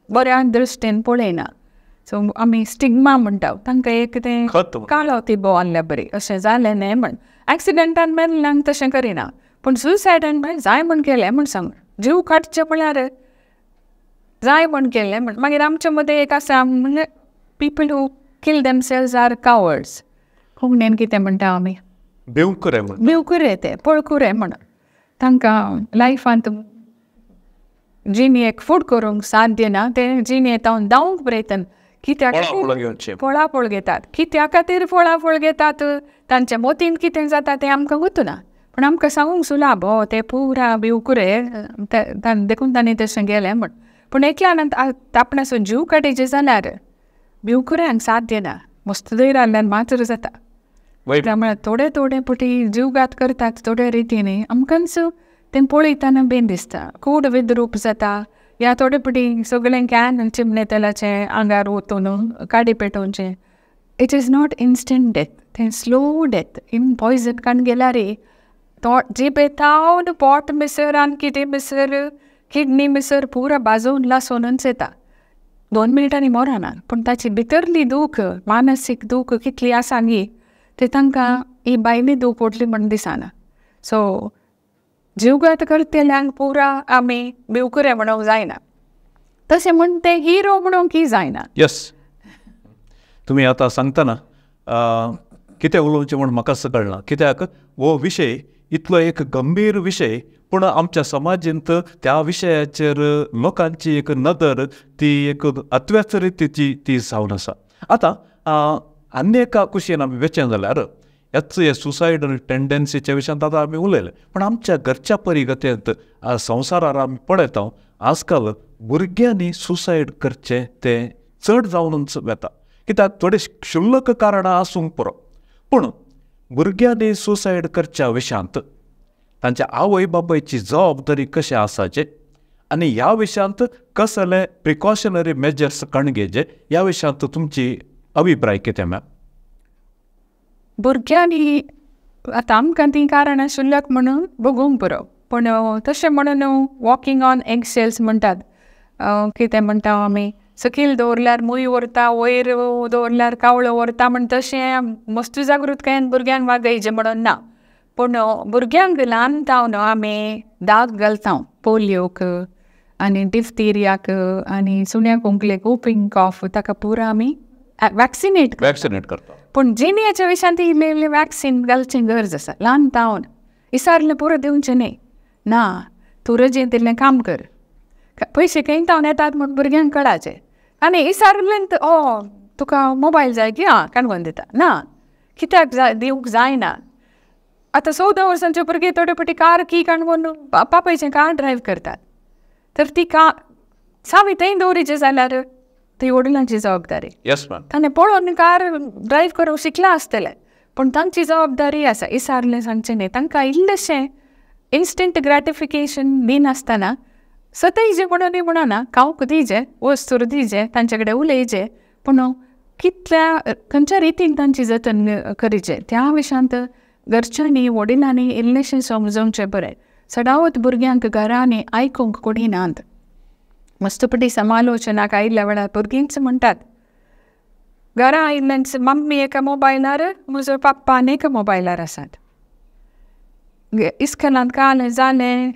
Speaker 2: बऱ्या दृश्टीन पळयना. सो आमी स्टिग्मा म्हणटा, तांकां एक तें काळो तिबो आहल्या बरी अशें जालें न्हय म्हण. एक्सिडंटान मेल्ल्यांक तशें करिना, पूण सुसायडान म्हळ्यार जाय म्हण केलें म्हण सांग, जीव काडचें म्हळ्यार जाय म्हण केलें म्हण. मागीर आमचे मदें एक आसा म्हणजे people who kill themselves are cowards. कोंकणीन कितें म्हणटा आमी,
Speaker 1: भिवकुरे म्हण,
Speaker 2: भिवकुरे, ते पळकुरे म्हण. तांकां लायफांत जिणेक फुड करूंक साध्य ना, ते जिणेंत धांवंक प्रयत्न कित्याक फळाफळ घेतात, कित्या खातीर फळाफळ घेतात, तांच्या मोतीन कितें जाता तें आमकां गोत्तू ना. पूण आमकां सांगूंक सुलाभ हो ते पुरा भिवकुरे देखून तांणी तशें गेलें म्हण. पूण एकल्यान आपणाचो जीव काडीचे जाल्यार भिवकुऱ्यांक साध्य ना, मस्त धैर्य आहल्यान मात्र जाता. त्यामुळे थोडे थोडे पटी जीवघात करतात थोड्या रितीन आमकांच तें पळयतना बेन दिसता, कूड विद्रूप जाता, ह्या थोडे पटी सगळें can चिमणे तेलाचें आंगार ओतून काडी पेटोवचें. It is not instant death, तें स्लो डेथ. इन पॉयजन काडून गेल्यार तो जिबेतावन पोट मिसर आनी कितें मिसर किडनी मिसर पुरा बाजून लासोनूच येता, 2 मिनटांनी मरना, पूण ताची भितरली दूख, मानसीक दूख कितली आसा गी ते तांकां ही भायली दूख व्हडली म्हण दिसना. सो जीवघात करतल्यांक पुरा आमी भिवकुरे म्हणूंक जायना, तशें म्हण ते हिरो म्हणूंकय जायना.
Speaker 1: येस, तुमी आतां सांगतना कितें उलोवचें म्हूण म्हाका कळना, कित्याक हो विशय इतलो एक गंभीर विशय, पूण आमच्या समाजेंत त्या विशयाचेर लोकांची एक नदर ती एक अत्व्याच रितीची ती जावन आसा. आतां आनी एका कुशीन आमी वेचें जाल्यार ह्याच हे सुसायडल टेंडन्सीच्या विशयांत आतां आमी उलयले, पूण आमच्या घरच्या परिगतेंत संवसारार आमी पळयता आजकाल भुरग्यांनी सुसायड करचें तें चड जावनूच वेता, कित्याक थोडे क्षुल्लक कारणां आसूंक पुरो, पूण भुरग्यांनी सुसायड करच्या विशयांत तांच्या आवय बापायची जबाबदारी कशें आसाचे आनी ह्या विशयांत कसले प्रिकॉशनरी मेजर्स कणगेचे ह्या विशयांत तुमची अभिप्राय कितें मॅम?
Speaker 2: भुरग्यांनी आतां आमकां तीं कारणां शुल्लक म्हणून बगूंक पुरो, पूण तशें म्हणून वॉकिंग ऑन एग शेल्स म्हणटात, कितें म्हणटा आमी, सकयल दवरल्यार मूय व्हरता, वयर दवरल्यार कावळो व्हरता म्हण तशें मस्त जागृतकायेन भुरग्यांक वागयचें म्हणून ना. पूण भुरग्यांक ल्हान जावन आमी दाग घालता पोलियोक आनी डिफ्थिरियाक आनी सुण्या खोंकलेक, वुपिंग कॉफ, ताका पुरा आमी वॅक्सिनेट
Speaker 1: करता.
Speaker 2: पूण जिणेच्या विशयांत इल्लें इल्लें वॅक्सिन घालचें गरज आसा ल्हान जावन, इसारलें पुरो दिवचें न्हय ना, तूं रजेंत इल्लें काम कर, पयशे खंय तावन येतात म्हूण भुरग्यांक कळाचें, आनी इसारलें ओ तुका मोबायल जाय की आं काणकोण दिता ना, कित्याक जाय दिवंक जायना. आतां 14 वर्सांचे भुरगे थोडे फावटी कार की काणकोण बापायचें कार ड्रायव्ह करतात, तर ती का सावी थंय दवरीचें जाल्यार ती वडिलांची जबाबदारी. ताणें पळोवन कार ड्रायव्ह करूंक शिकलां आसतलें, पूण तांची जबाबदारी आसा, इसारलें सांगचें न्हय. तांकां इल्लेशें इन्स्टंट ग्रेटिफिकेशन दिनासतना सतयचें म्हणून म्हणना, खावंक दिजे, वस्तूर दिजे, तांचे कडेन उलयचें, पूण कितल्या खंयच्या रितीन तांची जतन करीचें त्या विशयांत घरच्यांनी वडिलांनी इल्लेशें समजोवचें बरें. चडावत भुरग्यांक घरांनी आयकूंक कोणी नात, मस्तपटी समालोचनाक आयिल्ल्या वेळार भुरगींच म्हणटात घरा आयिल्ल्यान मम्मी एका मोबायलार म्हजो पप्पा आनी एका मोबायलार आसात. इस्कॉलांत काल जालें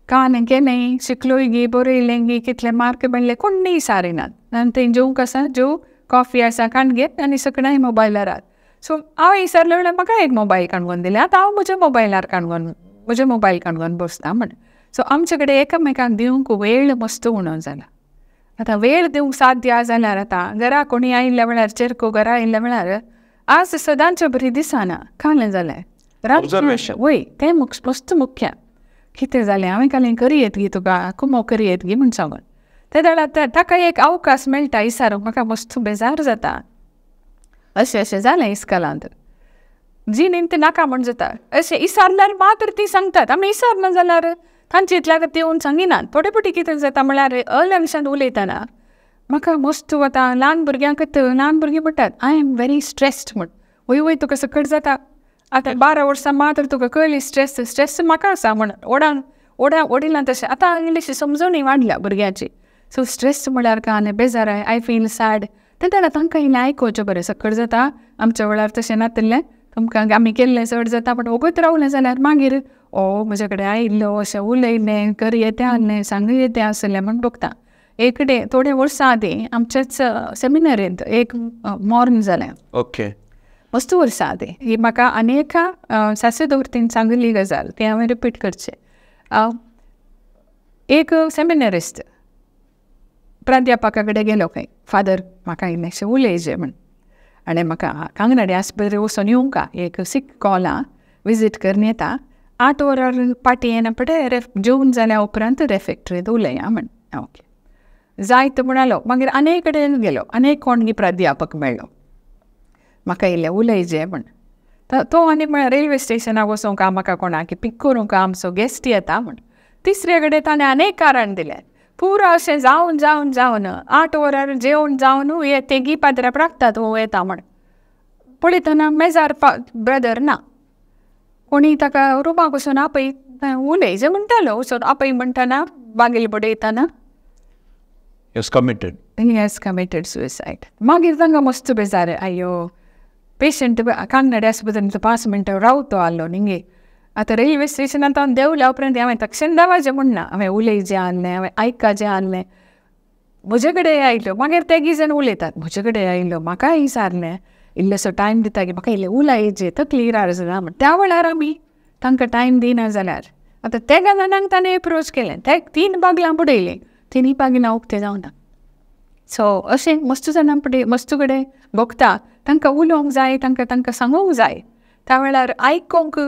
Speaker 2: काल केलें शिकलोय गी बरयलें गी कितले मार्क मेळ्ळे कोण्णीय विचारिनात आनी थंय जेवंक आसा जेव कॉफी आसा काण घेत आनी सगळ्यांय मोबायलार आहात. सो हांव विचारलें म्हणल्यार म्हाका एक मोबायल काणकोन दिलें आतां हांव म्हज्या मोबायलार काणकोन म्हज्या मोबायल काणकोन बसता म्हण. सो आमचे कडेन एकामेकांक दिवंक वेळ मस्त उणो जाला. आतां वेळ दिवंक साध्य जाल्यार आतां घरा कोणी आयिल्ल्या वेळार चेरको घरा आयिल्ल्या वेळार आज सदांचे बरी दिसना कालें जालें वय तें मस्त मुख्य कितें जालें हांवें कालें करी येत गी तुका कुमो करी येत गी म्हूण सांगून ते वेळार ताका एक अवकाश मेळटा इसारूंक म्हाका मस्त बेजार जाता अशें अशें जालें इस्कॉलांत जिणेंत नाका म्हण जाता अशें इसारल्यार मात्र ती सांगतात आमी इसारना जाल्यार तांचे इतल्याक येवन सांगिनात. थोडे फावटी कितें जाता म्हळ्यार अलक्षांत उलयतना म्हाका मस्त वता ल्हान भुरग्यांक ल्हान भुरगीं म्हणटात I am very stressed म्हण. वय वय तुका सकट जाता आतां 12 वर्सां मात्र तुका कळ्ळी स्ट्रेस स्ट्रेस म्हाका आसा म्हण ओडान ओडा ओडिलां तशें आतां इल्लीशी समजणी वाडल्या भुरग्याची. सो स्ट्रेस म्हळ्यार काय बेजार I feel sad तेन्ना तांकां इल्लें आयकुचें बरें सकट जाता आमच्या वेळार तशें नातिल्लें तुमकां आमी केल्लें चड जाता पण वगत रावलें जाल्यार मागीर ओ म्हजे कडेन आयिल्लो अशें उलयलें कर येतें आसलें सांग येतें आसलें म्हण बगता. एक डे थोडे वर्सां आदीं आमच्याच सेमिनरींत एक मॉर्न जालें.
Speaker 1: ओके
Speaker 2: मस्त वर्सां आदीं ही म्हाका आनी एका सासदोर्तीन सांगिल्ली गजाल ती हांवें रिपीट करचें. एक सेमिनरिस्ट प्राध्यापका कडेन गेलो खंय फादर म्हाका इल्लेशें उलयचें म्हण आनी म्हाका कांगनाडी आस्पत्रे वचून येवंक एक सीक कॉल आहा विजीट करून येता 8 वरां पाटी येना पटे जेवन जाल्या उपरांत रेफेक्टरींत उलया म्हण. ओके जायत म्हणालो. मागीर आनी कडेन गेलो आनी कोण गी प्राध्यापक मेळ्ळो म्हाका इल्लें उलयचें म्हण. तो आनी म्हळ्यार रेल्वे स्टेशनाक वचोंक म्हाका कोणाक पीक करूंक आमचो गेस्ट येता म्हण. तिसरे कडेन ताणें आनी कारण दिलें पुरो अशें जावन जावन जावन 8 वरां जेवन जावन तेगी पाद्रा राखतात हो येता म्हण. पळयतना मेजार ब्रदर ना कोणी ताका रुमाक वचून आपय उलयचें म्हणटालो वचून आपय म्हणटना Baghel बडयतना he has committed suicide. मागीर तांकां मस्त बेजार आय्यो पेशंट कांगनाडी आस्पत्रेंत 5 मिनटां रावतो आहलो न्ही. आतां रेल्वे स्टेशनांत हांव देंवल्या उपरांत हांवें तक्षण देवाचें म्हणना हांवें उलयचें आहलें हांवें आयकाचें आहलें म्हजे कडेन आयलो. मागीर तेगी जाण उलयतात म्हजे कडेन आयलो म्हाकाय विचारलें इल्लोसो टायम दिता की म्हाका इल्लें उलयचें तकली रार जाता म्हण. त्या वेळार आमी तांकां टायम दिना जाल्यार आतां तेगा जाणांक ताणें एप्रोच केलें ते 3 बागलां बुडयलीं 3 बागलां उक्तें जावना. सो अशें मस्त जाणां पडे मस्त कडेन भोगता तांकां उलोवंक जाय तांकां तांकां सांगूंक जाय. त्या वेळार आयकूंक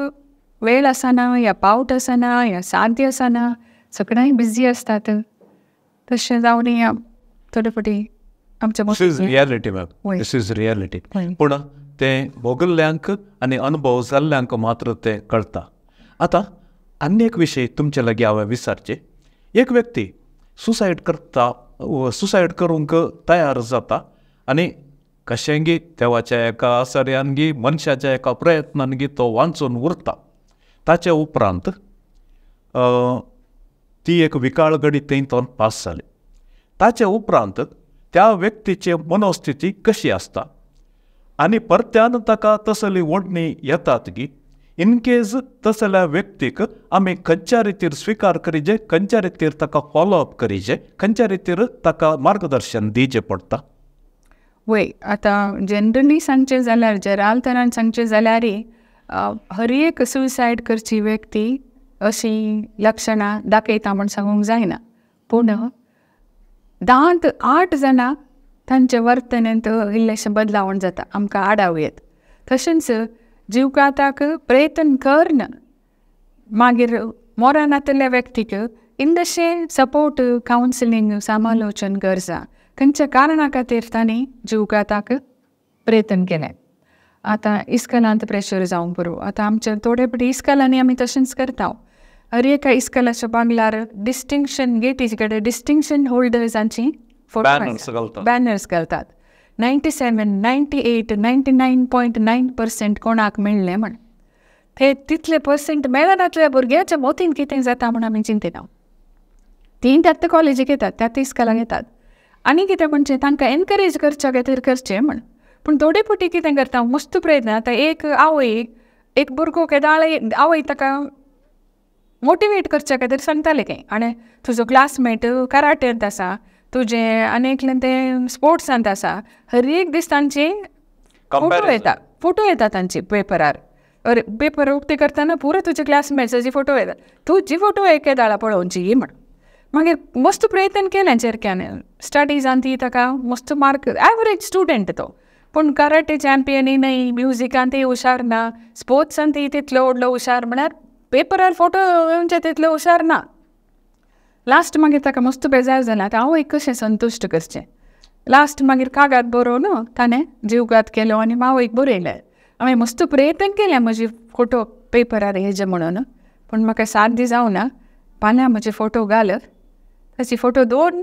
Speaker 2: वेळ आसना या पावट आसना या साध्य आसना सगळ्यांय बिजी आसतात तशें जावन थोडे फावटी आमच्या
Speaker 1: this is reality ma'am, this is reality. पूण तें भोगल्ल्यांक आनी अनुभव जाल्ल्यांक मात्र तें कळटा. आतां आनी एक विशय तुमचे लागीं हांवें विचारचें. एक व्यक्ती सुसायड करता सुसायड करूंक तयार जाता आनी कशेंगी देवाच्या एका आसऱ्यान गी मनशाच्या एका प्रयत्नान गी तो वांचून उरता. ताचे उपरांत ती एक विकाळ घडी थंय तो पास जाली. ताचे उपरांत त्या व्यक्तीची मनोस्थिती कशी आसता आनी परत्यान ताका तसली ओडणी येतात गी इनकेज तसल्या व्यक्तीक आमी खंयच्या रितीर स्विकार करीजे खंयच्या रितीर ताका फॉलोअप करीजे खंयच्या रितीर ताका मार्गदर्शन दिवचें पडटा.
Speaker 2: वय आतां जनरली सांगचें जाल्यार जराल तरान सांगचें जाल्यार हर एक सुसायड करची व्यक्ती अशी लक्षणां दाखयता म्हूण सांगूंक जायना पूण 10 8 जाणां तांच्या वर्तनेंत इल्लेशें बदलावण जाता आमकां आडाव येत. तशेंच जिवघाताक प्रयत्न करन मागीर मोरानातल्या व्यक्तीक इल्लेशें सपोर्ट कावन्सिलींग समालोचन गरजा खंयच्या कारणा खातीर तांणी जिवघाताक प्रयत्न केलें. आतां इस्कॉलांत प्रेशर जावंक पुरो आतां आमच्या थोडे फावटी इस्कॉलांनी आमी तशेंच करता. हर एका इस्कॉलाच्या बांगलार डिस्टिंक्शन गेटी कडेन डिस्टिंक्शन होल्डर्सांची फोटो बॅनर्स घालतात. 97, 98, 99.9% कोणाक मेळ्ळें म्हण ते तितले पर्संट मेळनातल्या भुरग्याच्या मोतीन कितें जाता म्हण आमी चिंतिना. तीं त्यात कॉलेजीक येतात, त्यात इस्कॉलाक येतात. आनी कितें म्हणजे तांकां एनकरेज करच्या खातीर करचें म्हण. पूण थोडे फावटी कितें करता, मस्त प्रयत्न. आतां एक आवय एक भुरगो केदाळ आवय ताका मोटिवेट करच्या खातीर सांगतालें खंय, आनी तुजो क्लासमेट कराटेंत आसा, तुजें आनी एकलें तें स्पोर्ट्सांत आसा, हर एक दीस तांची फोटो येता, फोटो येता तांची पेपरार. अरे पेपर उक्ते करतना पुरो तुजे क्लासमेट्साची फोटो येता, तुजी फोटो एकेदाळा पळोवची म्हण. मागीर मस्त प्रयत्न केलें चेरक्यान, स्टडीजान ती ताका मस्त मार्क, एवरेज स्टुडंट तो, पूण कराटे चॅम्पियनय न्हय, म्युजिकान ती हुशार ना, स्पोर्ट्सान ती तितलो व्हडलो हुशार, म्हळ्यार पेपरार फोटो येवचे तितलो हुशार ना. लास्ट मागीर ताका मस्त बेजार जालें, आतां आवयक कशें संतुश्ट करचें. लास्ट मागीर कागाद बरोवन ताणें जीवघात केलो आनी आवयक बरयलें, हांवें मस्त प्रयत्न केलें म्हजी फोटो पेपरार येजे म्हणून, पूण म्हाका साध्य जावना, फाल्यां म्हजे फोटो घाल. ताची फोटो दोन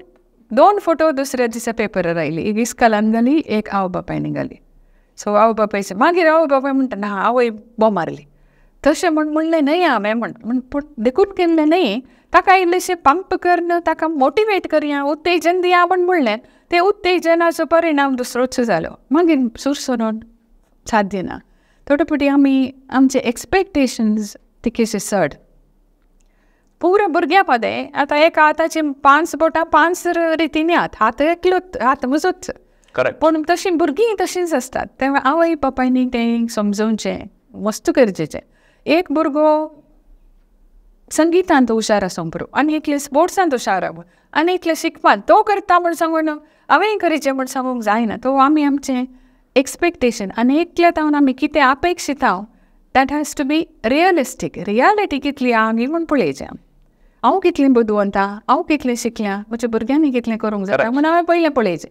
Speaker 2: दोन फोटो दुसऱ्या दिसा पेपरार आयली, एक इस्कॉलान घाली, एक आवय बापायन घाली. सो आवय बापायचे मागीर आवय बापाय म्हणटा ना आवय बोम मारली, तशें म्हण म्हणलें न्हय हांवें म्हण, पूण देखून केल्लें न्हय, ताका इल्लेशें पंप करून ताका मोटिवेट करया, उत्तेजन दिया म्हण म्हणलें, तें उत्तेजनाचो परिणाम दुसरोच जालो. मागीर सुरसरून साध्य ना. थोडे फावटी आमी आमचे एक्सपेक्टेशन्स तिकेशे चड पुरो भुरग्यां पदे. आतां एका हाताची 5 बोटां 5 रितींनी हात, हात एकलोच, हात म्हजोच, पूण तशीं भुरगीं तशींच आसतात. तेन्ना आवय बापायनी तें समजोवचें मस्त गरजेचें. एक भुरगो संगितांत हुशार आसूंक पुरो, आनी एकले स्पोर्ट्सांत हुशार आसूं, आनी एकले शिकपांत, तो करता म्हूण सांगून हांवें करचें म्हूण सांगूंक जायना. तो आमी आमचें एक्सपेक्टेशन आनी एकल्या तावन आमी कितें अपेक्षिता, that has to be realistic. Reality कितली आहा म्हूण पळयचें. हांव कितलें बुदवंत, हांव कितलें शिकल्या, म्हज्या भुरग्यांनी कितलें करूंक जाता म्हूण हांवें पयलें पळयचें.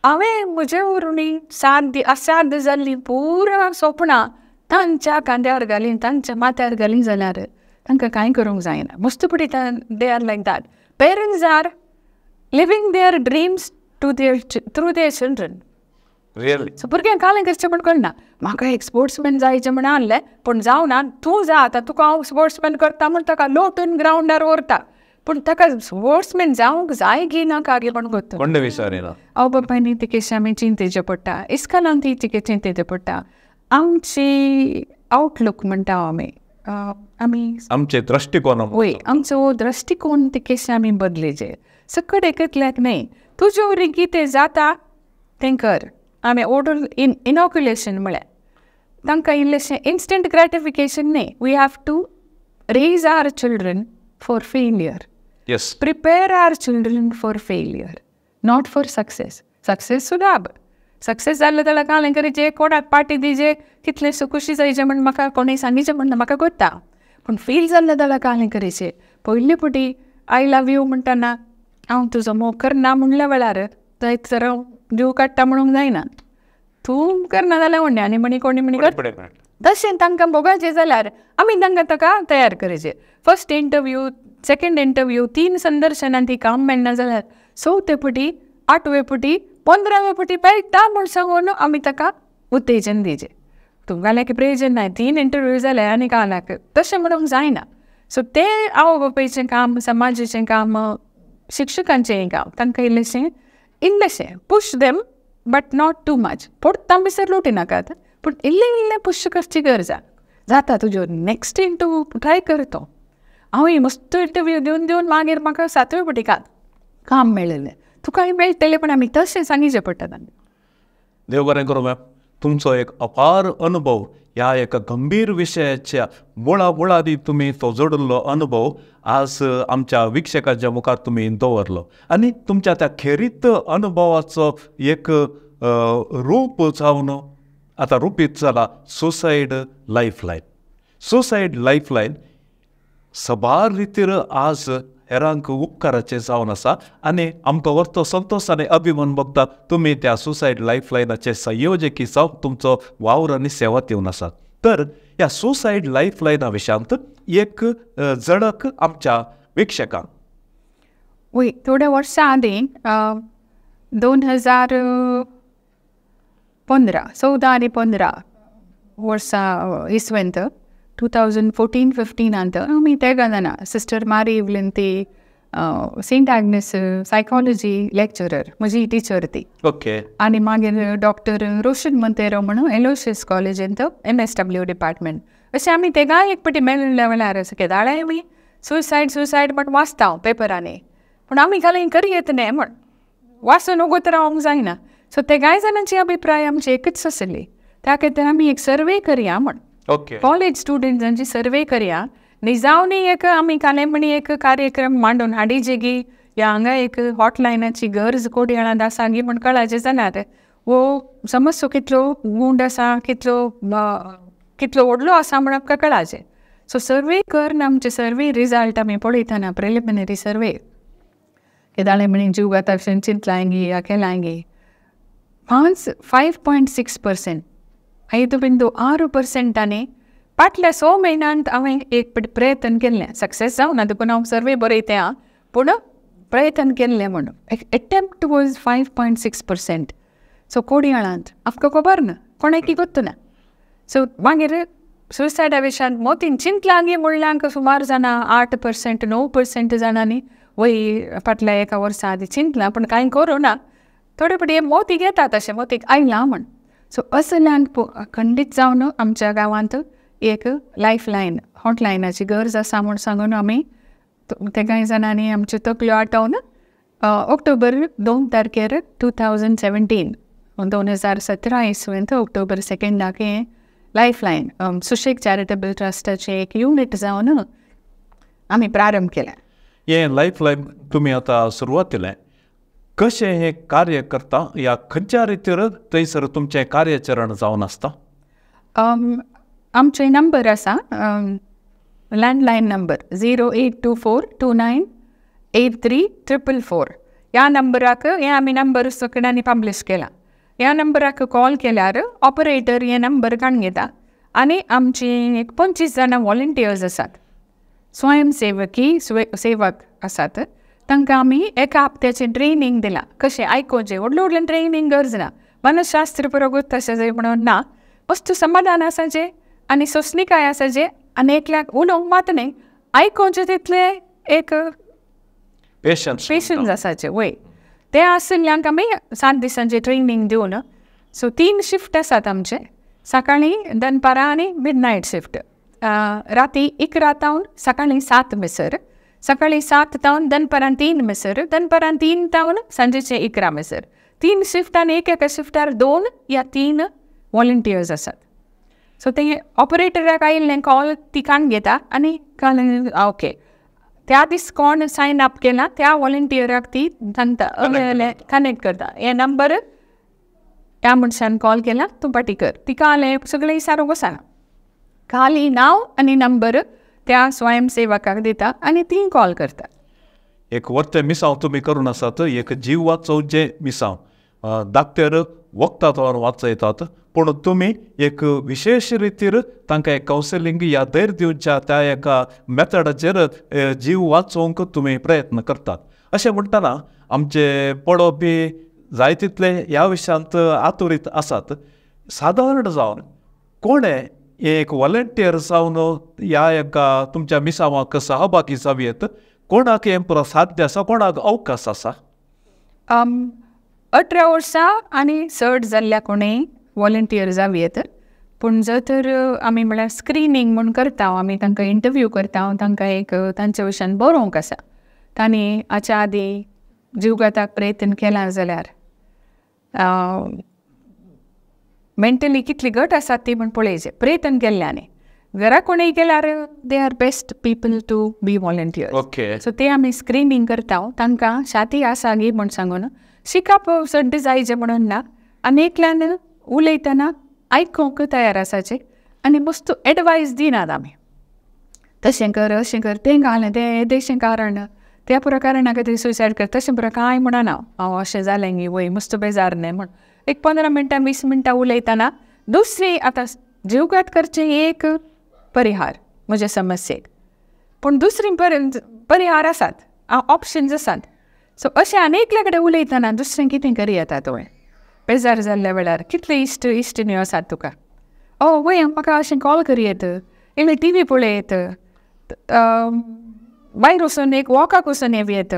Speaker 2: हांवें म्हजे वरवीं साध्य असाध्य जाल्लीं पुरा सपनां तांच्या खांद्यार घालीं, तांच्या माथ्यार घालीं जाल्यार तांकां कांय करूंक जायना. मस्त पटी they are like that. Parents are living their dreams to their through their children. So भुरग्यांक कालें करचें म्हण कळना. म्हाका एक स्पोर्ट्समॅन जायचें म्हण आहलें, पूण जावना, तूं जा आतां तुका हांव स्पोर्ट्समॅन करता म्हण ताका लोटून ग्रावंडार व्हरता, पूण ताका स्पोर्ट्समॅन जावंक जाय गी नाका गी म्हण गोत्ता. आवय बापायनी तिकेशें आमी चिंतेचें पडटा, इस्कॉलान ती तिके चिंतेचें पडटा. आमची आवटलूक म्हणटा आमी, आमी
Speaker 1: आमचे दृश्टिकोन,
Speaker 2: वय आमचो दृश्टिकोन तिकेशें आमी बदलेचे. सकट एकल्याक न्हय, तुजे वरी कितें जाता तें कर. आमी ओडल इनॉक्युलेशन म्हळ्यार तांकां इल्लेशें इन्स्टंट ग्रेटिफिकेशन न्हय. We have to raise our children for failure.
Speaker 1: Yes,
Speaker 2: prepare our children for failure, not for success. Success सुद्दां सक्सेस जालें जाल्यार कालें करीचे, कोणाक पार्टी दिजे, कितलें खुशी जायचें म्हण म्हाका कोणूय सांगीचें म्हण म्हाका कोत्ता, पूण फेल जाल्लें जाल्यार कालें करीचें. पयले फावटी I love you म्हणटना हांव तुजो मोग करना म्हणल्या वेळार जायत तर हांव जीव काडटा म्हणूंक जायना, तूं करना जाल्यार व्हडलें आनी म्हणी कोणी म्हणी कर. तशें तांकां मोगाचें जाल्यार आमी तांकां ताका तयार करचें. फर्स्ट इंटरव्यू, सेकंड इंटरव्यू, 3 संदर्शनान ती काम मेळना जाल्यार 4थे फावटी, 8वे फावटी, 15वे फावटी मेळटा म्हूण सांगून आमी ताका उत्तेजन दिवचें. तुमकां लायक प्रयोजन ना, 3 इंटरव्यू जाले आनी कानाक तशें म्हणूंक जायना. सो तें आवय बापायचें काम, समाजाचें काम, शिक्षकांचें काम, तांकां इल्लेशें इल्लेशें push them but not too much. पडटा भितर लोटी नाकात, पूण इल्लें इल्लें पुश करची गरज आसा. जाता तुज्यो नेक्स्ट इंटरव्यू ट्राय कर तो. हांवूय मस्त इंटरव्यू दिवन दिवन मागीर म्हाका 7वे फावटी काम मेळिल्लें. तुकाय मेळटलें, पण आमी तशें सांगचें पडटा तांकां.
Speaker 1: देव बरें करूं मॅम, तुमचो एक अपार अनुभव ह्या एका गंभीर विशयाच्या मुळा मुळांनी तुमी तो जोडिल्लो अनुभव आज आमच्या वीक्षकांच्या मुखार तुमी दवरलो आनी तुमच्या त्या खेरीत अनुभवाचो एक रूप जावन आतां रुपीत जाला सुसायड लायफलायन. सुसायड लायफलायन सबार रितीर आज हेरांक उपकाराचें जावन आसा आनी आमकां व्हरतो संतोश आनी अभिमान भोगता तुमी त्या सुसायड लायफलायनाचे संयोजकी जावन तुमचो वावर आनी सेवा दिवन आसात. तर ह्या सुसायड लायफलायना विशयांत एक झडक आमच्या वीक्षकांक.
Speaker 2: वय, थोड्या वर्सां आदीं 2015, 14 आनी 15 वर्सां इसवेंत 2014-15 आमी तेगां जाणां सिस्टर मारी इवलिन ती, सेंट आग्नेस सायकोलॉजी लेक्चरर, म्हजी टिचर ती.
Speaker 1: ओके.
Speaker 2: आनी मागीर डॉक्टर रोशन मंतेरो म्हणून एलोशियस कॉलेजींत MSW department. अशें आमी तेगाय एक पटी मेळिल्ल्या वेळार अशें केदाळाय आमी सुसायड सुसायड म्हण वाचता पेपरांनी, पूण आमी घालून करयेत न्ही म्हण वाचून उगत रावंक जायना. सो तेगाय जाणांची अभिप्राय आमची एकूच आसली, त्या खातीर आमी एक सर्वे करया म्हण.
Speaker 1: ओके.
Speaker 2: कॉलेज स्टुडंट्सांची सर्वे करया निजावनी एक आमी कालेमणी एक कार्यक्रम मांडून हाडीजेगी या हांगा एक हॉटलायनाची गरज कोडयाळांत आसा गी म्हण कळाचें जाल्यार वो समस्यो कितलो गूंड आसा, कितलो कितलो व्हडलो आसा म्हण आमकां कळाचें. सो सर्वे करून आमचे सर्वे रिजल्ट आमी पळयतना प्रिलिमिनरी सर्वे केदाळे म्हणी जीव घाता चिंतलांगी या केलांगी 5.6%, 5.6% फाटल्या 6 म्हयन्यांत हांवें एक प्रयत्न केल्लें, सक्सेस जावना देखून हांव सर्वे बरयतें आं, पूण प्रयत्न केल्लें म्हणून एटेम्प्ट वॉज 5.6%. सो कोडयाळांत आमकां खबर ना, कोणाकी गोत्तू ना. सो मागीर सुसायडा विशयांत मोतीन चिंतलांगी म्हणल्यांक सुमार जाणां 8% 9% जाणांनी वय फाटल्या एका वर्सा आदी चिंतलां, पूण कांय करूं ना, थोडे फावटी हे मोती घेतात अशें मोतीक आयलां म्हण. सो असल्यांक खंडीत जावन आमच्या गांवांत एक लायफ लायन हॉटलायनाची गरज आसा म्हूण सांगून आमी ते कांय जाणांनी आमच्यो तकल्यो आटोवन ऑक्टोबर 2 तारखेर 2017 2017 इसवेंत ऑक्टोबर 2 हें लायफ लायन सुशेग चॅरिटेबल ट्रस्टाचें एक युनीट जावन आमी प्रारंभ केलें.
Speaker 1: हें लायफ लायन तुमी आतां सुरवात केलें, कशें हें कार्य करता या खंयच्या रितीर थंयसर तुमचें कार्याचरण जावन आसता?
Speaker 2: आमचे नंबर आसा लँडलायन नंबर 0824298344. ह्या नंबराक हे आमी नंबर सगळ्यांनी पब्लिश केला. ह्या नंबराक कॉल केल्यार ऑपरेटर हे नंबर काडून घेता आनी आमची एक 25 जाणां वॉलंटियर्स आसात, स्वयंसेवकी सेवक आसात. तांकां आमी एका हप्त्याचें ट्रेनींग दिलां, कशें आयकुचें, व्हडलें व्हडलें ट्रेनींग गरज ना, मनशास्त्र पुरो तशें जाय म्हणून ना, वस्तू समाधान आसाचें आनी सोंसणीकाय आसाचें आनी एकल्याक उलोवंक मात न्ही, आयकुचें तितलें एक पेशन्स आसाचें. वय तें आशिल्ल्यांक आमी 7 दिसांचें ट्रेनींग दिवन, सो 3 शिफ्ट आसात आमचे, सकाळीं, दनपारां आनी मिड नायट शिफ्ट. राती 11 तावन सकाळीं 7 मेसर, सकाळीं 7 तावन दनपारां 3 मेसर, दनपारां 3 तावन सांजेचे 11 मेसर. 3 शिफ्ट आनी एक एका शिफ्टार 2 या 3 वॉलंटियर्स आसात. सो ते ऑपरेटराक आयिल्लें कॉल ती काडून घेता आनी ओके त्या दीस कोण सायन अप केला त्या वॉलंटियराक ती सांगता, कनेक्ट करता, हे नंबर त्या मनशान कॉल केला तूं पाटी कर, तिका आलें सगळें सारको सांग, खाली नांव आनी नंबर त्या स्वयंसेवकाक दिता आनी ती कॉल करता.
Speaker 1: एक वर्तें मिसांव तुमी करून आसात, एक जीव वाचोवचें मिसांव, डाक्टर वखदां वाचयतात, पूण तुमी एक विशेश रितीर तांकां एक कावन्सिलींग या धैर्य दिवच्या त्या एका मेथडाचेर जीव वाचोवंक तुमी प्रयत्न करतात. अशें म्हणटना आमचे पळोवपी जाय तितले ह्या विशयांत आतुरीत आसात. सादारण जावन कोणें एक वॉलंटियर जावन ह्या एका तुमच्या मिसांवाक सहभागी जावयेत, कोणाक हें पुरो साध्य आसा, कोणाक अवकाश आसा?
Speaker 2: 18 वर्सां आनी चड जाल्ल्या कोणेय वॉलंटियर जावयेत, पूण जर तर आमी म्हळ्यार स्क्रिनींग म्हूण करता, आमी तांकां इंटरव्यू करता, तांकां एक तांच्या विशयान बरोवंक आसा, तांणी हाच्या आदीं जीवघाताक प्रयत्न केला जाल्यार मेंटली कितली घट आसात ती म्हण पळयचें, प्रयत्न केल्ल्यानी घरा कोणूय केल्यार they are best people to be volunteer.
Speaker 1: Okay.
Speaker 2: So ते आमी स्क्रिनींग करता, तांकां शाती आसा गी म्हूण सांगून, शिकप सड्ड जायचें म्हणून ना, आनी एकल्यान उलयतना आयकूंक तयार आसाचें आनी मस्त एडवायस दिनात आमी, तशें कर अशें कर, तें घालें तें येदेशें कारण, त्या पुरो कारणा खातीर सुसायड कर, तशें पुरो कांय म्हणना हांव, अशें जालें गी वय मस्त बेजार न्ही म्हण एक 15 मिनटां 20 मिनटां उलयतना. दुसरी आतां जीवघात करचें एक परिहार म्हज्या समस्येक, पूण दुसरी परिहार आसात, ऑप्शन्स आसात. सो अशें आनी एकल्या कडेन उलयतना दुसरें कितें करी येता तुवें बेजार जाल्ल्या वेळार, कितले इश्ट इश्टिण्यो आसात तुका, ओ वय म्हाका अशें कॉल करी येत, इल्लें टी व्ही पळयत, भायर वचून एक वॉकाक वचून येवयेत,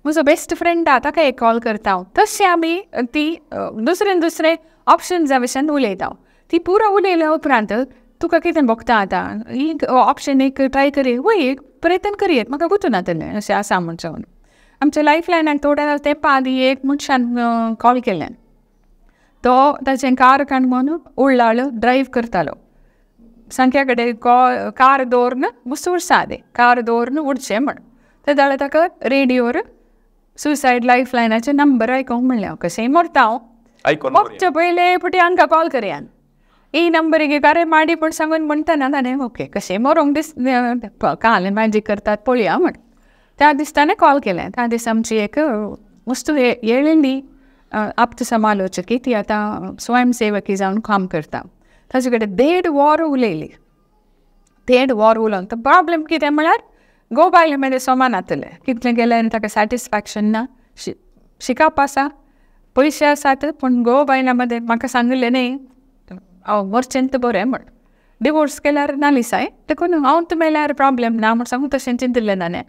Speaker 2: म्हजो बेस्ट फ्रेंड आहा ताका एक कॉल करता हांव. तशें आमी ती दुसरे दुसरे ऑप्शन्सा विशयान उलयता. ती पुरो उलयल्या उपरांत तुका कितें भोगता आतां, ही ऑप्शन एक ट्राय करी, वय एक प्रयत्न करयेत, म्हाका गुतून जातलें अशें आसा म्हूण सांगून. आमच्या लायफ लायनाक थोड्या तेंपा आदीं एक मनशान कॉल केल्ल्यान, तो ताचें कार काडून उळ्ळाळ ड्रायव्ह करतालो, सांख्या कडेन कार दवरून मस्त वर्सां आदीं कार दवरून उडचें म्हण. ते जाल्यार ताका रेडियोर सुसायड लायफ लायनाचे नंबर आयकोंक म्हणलें, हांव कशेंय मरता हांव, मरचे पयले पटी हांकां कॉल करया, ಈ ನಂಬರಿಗೆ ಕರೆ ಮಾಡಿ पण सांगून म्हणटना ताणें ओके कशें मरोंक दीस काल मॅजीक करतात पळया म्हण. त्या दीस ताणें कॉल केलें. त्या दीस आमची एक वस्तू येळिल्ली आप्त समालोचकी, ती आतां स्वयंसेवकी जावन काम करता, ताचे कडेन 1.5 वर उलयली. 1.5 वर उलोवन तो प्रॉब्लेम कितें म्हळ्यार घोव बायले मदें समान जातलें, कितलें गेल्यार ताका सॅटिस्फॅक्शन ना, शिकप आसा, पयशे आसात, पूण घोव बायलां मदें म्हाका सांगिल्लें न्ही हांव मरचें तर बरें म्हण, डिवोर्स केल्यार नालिसाय, देखून हांव तर मेल्यार प्रॉब्लेम ना म्हण सांगून तशें चिंतिल्लें ताणें.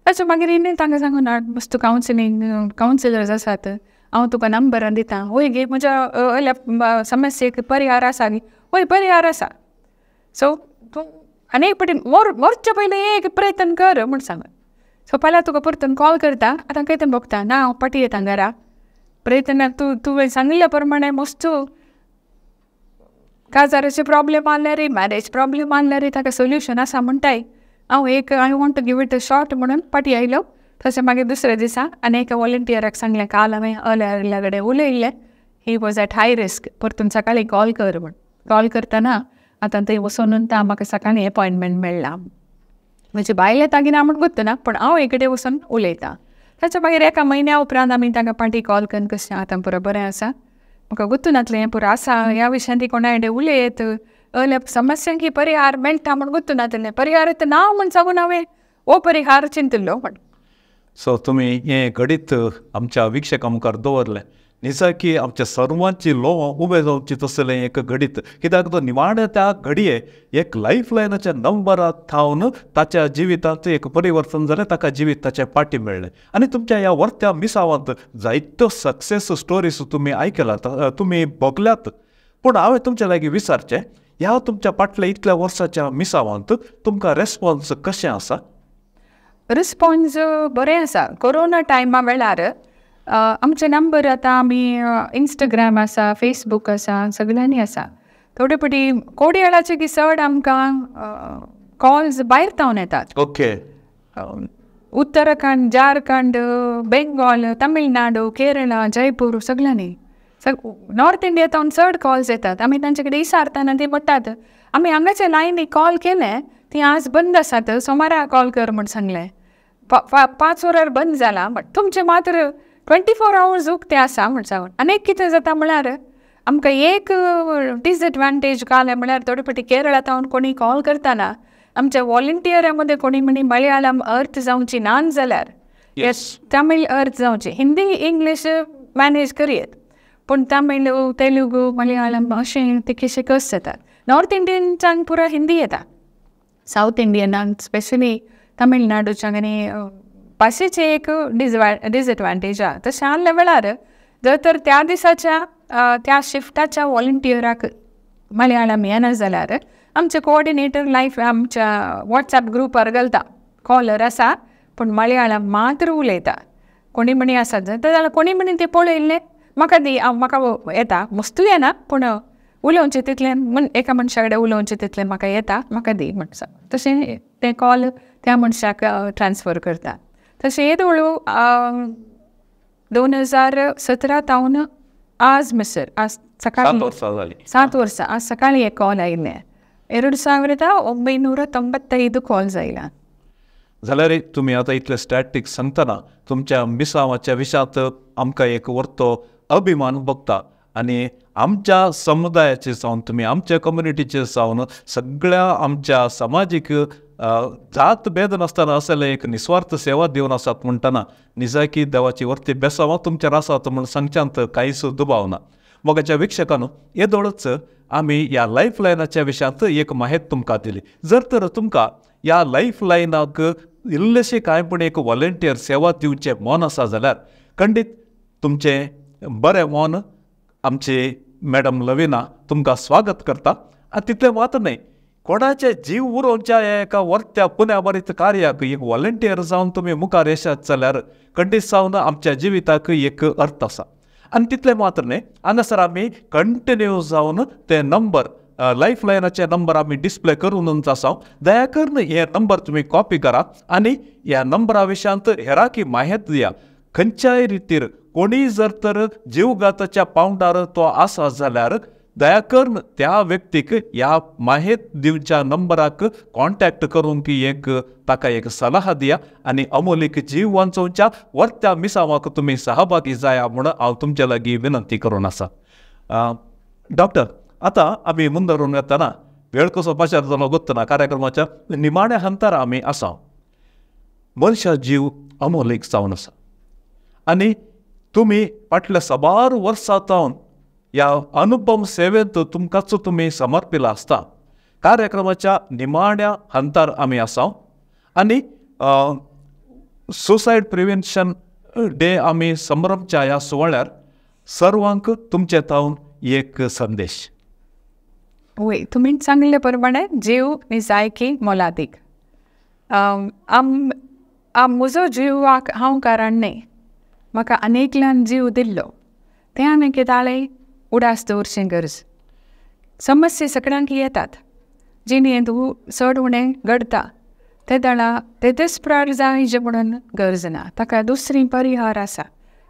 Speaker 2: ताचे मागीर इन्हें तांकां सांगून मस्त कावन्सिलींग कावन्सिलर्स आसात, हांव तुका नंबरां दिता, वय गे म्हज्या समस्येक परिहार आसा गे, वय परिहार आसा, सो तूं आनी एक पटी मरचे पयलीं एक प्रयत्न कर म्हूण सांगून. सो फाल्यां तुका परतून कॉल करता, आतां कितें भोगता ना हांव पाटी येता घरा, प्रयत्न तूं तुवें सांगिल्ल्या प्रमाणें मस्त काजाराचे प्रॉब्लेम आसल्यार, मॅरेज प्रॉब्लेम आसल्यार ताका सोल्युशन आसा म्हणटाय, हांव एक I want to give it a shot म्हणून पाटी आयलो. तशें मागीर दुसऱ्या दिसा आनी एका वॉलंटियराक सांगलें, काल हांवें अल्या कडेन उलयल्लें, he was at high risk, परतून सकाळीं कॉल कर म्हण. कॉल करतना आतां थंय वचून ता म्हाका सकाळीं एपॉयंटमेंट मेळ्ळा, म्हजी बायल येता की ना म्हण गुत्त ना, पूण हांव एक कडेन वचून उलयतां. ताच्या मागीर एका म्हयन्या उपरांत आमी तांकां पाटी कॉल करून कशें आतां पुरो बरें आसा, म्हाका गुत्तू नातलें हें पुरो आसा, ह्या विशयान ती कोणा कडेन उलयत अल्या समस्यांक परिहार मेळटा म्हण गुत्तू नातलें, परिहार तर ना म्हण सांगून हांवें हो परिहार चिंतिल्लो म्हण.
Speaker 1: सो तुमी हें घडीत आमच्या विक्षकां मुखार दवरलें, निजाकी आमच्या सर्वांची लोवां उबे जावची तसलें एक घडीत, कित्याक तो निवाण्या त्या घडये एक लायफ लायनाच्या नंबरा थावन ताच्या जिवितांत एक परिवर्तन जालें, ताका जिवीत ताचें पाटी मेळ्ळें. आनी तुमच्या ह्या वर्त्या मिसावांत जायत्यो सक्सेस स्टोरीज तुमी आयकल्यात, तुमी भोगल्यात, पूण हांवें तुमच्या लागीं विचारचें, ह्या तुमच्या फाटल्या इतल्या वर्साच्या मिसावांत तुमकां रेस्पोन्स कशें आसा?
Speaker 2: रिस्पोन्स बरें आसा. कोरोना टायमा वेळार आमचे नंबर आतां आमी इंस्टाग्राम आसा, फेसबूक आसा, सगळ्यांनी आसा. थोडे पटी कोडयाळाचे की चड आमकां कॉल्स भायर तावन येतात.
Speaker 1: ओके,
Speaker 2: उत्तराखंड, झारखंड, बेंगॉल, तमिळनाडू, केरळा, जयपूर, सगळ्यांनी नॉर्थ इंडिया तावन चड कॉल्स येतात. आमी तांचे कडेन विचारतना ती म्हणटात आमी हांगाचे लायनी कॉल केले, ती आज बंद आसात, सोमारा कॉल कर म्हण सांगलें, 5 वरार बंद जाला, बट तुमचें मात्र 24 आवर्स उक्ते आसा म्हण सांगून. आनी एक कितें जाता म्हळ्यार आमकां एक डिसएडवांटेज घालें म्हळ्यार थोडे फावटी केरळा तावन कोणी कॉल करतना आमच्या वॉलंटियरा मदें कोणी म्हणी मलयाळम अर्थ जावची ना जाल्यार तमीळ अर्थ जावची, हिंदी इंग्लीश मॅनेज करयेत, पूण तमीळ, तेलुगू, मलयाळम अशें तितकेशे कस जातात. नॉर्थ इंडियन्सांक पुरो हिंदी येता, सावथ इंडियनांक स्पेशली तमिळनाडूच्यांक आनी भाशेचें एक डिसएडवांटेज आहा. तशें आहल्या वेळार जर तर त्या दिसाच्या त्या शिफ्टाच्या वॉलंटियराक मलयाळम येना जाल्यार आमचे कोऑर्डिनेटर लायफ आमच्या वॉट्सएप ग्रुपार घालता, कॉलर आसा पूण मलयाळम मात्र उलयता, कोणी म्हणी आसा जाल्यार कोणी म्हणी तें पळयल्लें म्हाका दी, म्हाका येता, मस्तूय येना पूण उलोवचें तितलें एका मनशा कडेन उलोवचें तितलें म्हाका येता, म्हाका दी म्हण सांग. तशें तें कॉल त्या मनशाक ट्रान्सफर करता. तशें येदोळू 2017 तावन आज मिसर आज सकाळी 7 वर्सां आज सकाळी एक कॉल आयिल्लें, 2995 कॉल्स आयला.
Speaker 1: जाल्यार तुमी आतां इतले स्टॅटिक्स सांगतना तुमच्या मिसावाच्या विशयांत आमकां एक वर्तो अभिमान भोगता आनी आमच्या समुदायाचे जावन तुमी आमच्या कम्युनिटीचे जावन सगळ्या आमच्या समाजीक जात भेद नासतना असले एक निस्वार्थ सेवा दिवन आसात म्हणटना निजाकी देवाची वर्ती बेसावां तुमचेर आसात म्हूण सांगच्यांत कांयच दुबाव ना. मोगाच्या विक्षकांनो, येदोळच आमी ह्या लायफ लायनाच्या विशयांत एक माहिती तुमकां दिली. जर तर तुमकां ह्या लायफ लायनाक इल्लेशें कांय पूण एक वॉलंटियर सेवा दिवचें मन आसा जाल्यार खंडीत तुमचें बरें मन आमची मॅडम लविना तुमकां स्वागत करता. आनी तितलें मात्र न्हय, कोणाचे जीव उरोवच्या एका वर्त्या पुण्याभरीत कार्याक एक वॉलंटियर जावन तुमी मुखार येशात जाल्यार खंडीत जावन आमच्या जिविताक एक अर्थ आसा. आनी तितलें मात्र न्हय, हांगासर आमी कंटिन्यू जावन ते नंबर लायफ लायनाचे नंबर आमी डिस्प्ले करूनच आसा. दया करून हे नंबर तुमी कॉपी करा आनी ह्या नंबरा विशयांत हेराकी माहिती दिया. खंयच्याय रितीर कोणीय जर तर जीवघाताच्या पावंडार तो आसा जाल्यार दया करून त्या व्यक्तीक ह्या माहित दिवच्या नंबराक कॉन्टॅक्ट करूंक एक ताका एक सलाह दिया आनी अमोलीक जीव वांचोवच्या वर्त्या मिसावाक तुमी सहभागी जाया म्हूण हांव तुमचे लागीं विनंती करून आसा. डॉक्टर, आतां आमी मुंदरून येतना वेळ कसो पाशार जालो गोत्तना कार्यक्रमाच्या निमाण्या हंतार आमी आसा. मनशा जीव अमोलीक जावन आसा आनी तुमी फाटल्या साबार वर्सां जावन ह्या अनुपम सेवेंत तुमकांच तुमी समर्पिला आसता. कार्यक्रमाच्या निमाण्या हंतार आमी आसा आनी सुसायड प्रिवेन्शन डे आमी संभ्रमच्या ह्या सुवाळ्यार सर्वांक तुमचे तावन एक संदेश.
Speaker 2: वय, तुमी सांगिल्ले प्रमाणे जीव निजायकी मोलादीक. म्हजो जिवाक हांव कारण न्हय, म्हाका अनेकल्यान जीव दिल्लो, तें हांवें कित्याक उडास दवरचें गरज. समस्या सगळ्यांक येतात, जिणेंत चड उणें घडटा, ते दळा ते देस्प्रार जायचे म्हणून गरज ना, ताका दुसरी परिहार आसा.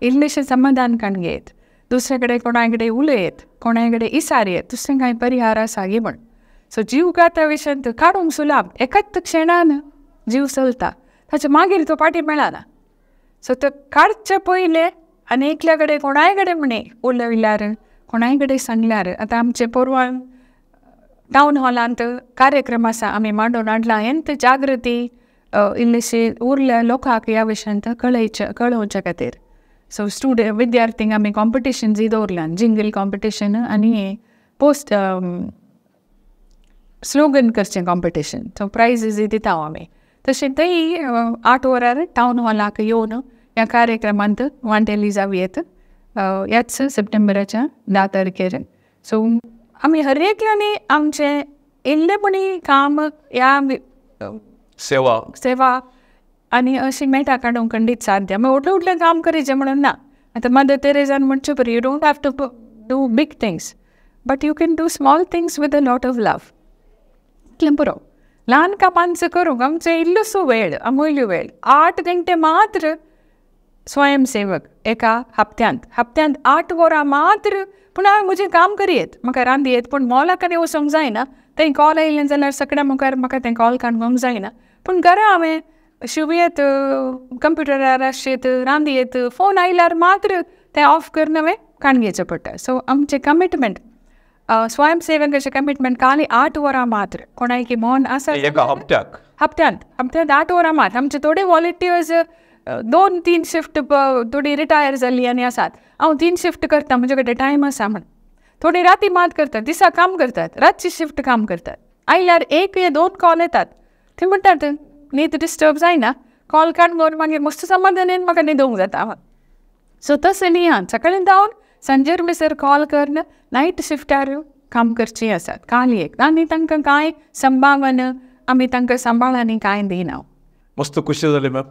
Speaker 2: इल्लेशें समाधान काडून घेत, दुसरे कडेन कोणा कडेन उलयत, कोणा कडेन इसार येत, दुसरें कांय परिहार आसा गे म्हण. सो जीवघाता विशयांत काडूंक सुलाभ, एकाच क्षणान जीव चलता, ताच्या मागीर तो फाटीं मेळना. सो तो काडचे पयले आनी एकल्या कडेन कोणाय कडेन म्हणे उलयल्यार, कोणाय कडेन सांगल्यार. आतां आमचे पोरवां टावन हॉलांत कार्यक्रम आसा, आमी मांडून हाडला हेंत जागृती इल्लीशी उरल्या लोकांक ह्या विशयांत कळोवच्या खातीर. सो स्टुडंट विद्यार्थींक आमी कॉम्पिटिशन जी दवरल्यान, जिंगल कॉम्पिटिशन आनी पोस्ट स्लोगन करचें कॉम्पिटिशन, सो प्रायजीस दिता आमी. तशें थंय 8 वरार टावन हॉलाक येवन ह्या कार्यक्रमांत वांटेली जावं येत ह्याच सप्टेंबराच्या 10 तारखेर. सो आमी हर एकल्यानी आमचें इल्लेपणी काम ह्या
Speaker 1: सेवा
Speaker 2: सेवा आनी अशी मेळटा काडूंक खंडीत साध्य. आमी व्हडलें व्हडलें काम करीचें म्हणून ना. आतां मदर तेरेजान म्हणचे परी, you don't have to do big things, but you can do small things with a lot of love. इतलें पुरो. ल्हान कामांचो करूंक आमचो इल्लोसो वेळ, अमूल्य वेळ, 8 घंटे मात्र स्वयंसेवक एका हप्त्यांत, हप्त्यांत 8 वरां मात्र. पूण हांवें म्हजें काम करयेत, म्हाका रांदयेत, पूण मॉलाक आनी वचोंक जायना, थंय कॉल आयलें जाल्यार सगळ्या मुखार म्हाका तें कॉल काडूंक जायना. पूण घरा हांवें शिवयेत, कंप्युटरार आसयेत, रांदयेत, फोन आयल्यार मात्र तें ऑफ करून हांवें काडून घेवचें पडटा. सो आमचें कमिटमेंट, स्वयंसेवकाचें कमिटमेंट खाली 8 वरां मात्र. कोणायकी मन आसा
Speaker 1: एका हप्त्याक,
Speaker 2: हप्त्यांत हप्त्यांत 8 वरां मात्र. आमचे थोडे वॉलंटियर्स 2-3 शिफ्ट थोडी रिटायर जाल्ली आनी आसात. हांव 3 शिफ्ट करता, म्हजे कडेन टायम आसा म्हण. थोडी राती मात करतात, दिसा काम करतात, रातची शिफ्ट काम करतात. आयल्यार 1 या 2 कॉल येतात, ते म्हणटात न्हीद डिस्टर्ब जायना, कॉल काडून मागीर मस्त समाधानान म्हाका न्हिदोंक जाता. सो तशें न्ही, आं सकाळीं धांवन सांजेर मिसर कॉल करून नायट शिफ्टार काम करचीं आसात खाली एक. आनी तांकां कांय संभावना आमी तांकां सांबाळांनी कांय दिना.
Speaker 1: मस्त खुशी जाली मॅम,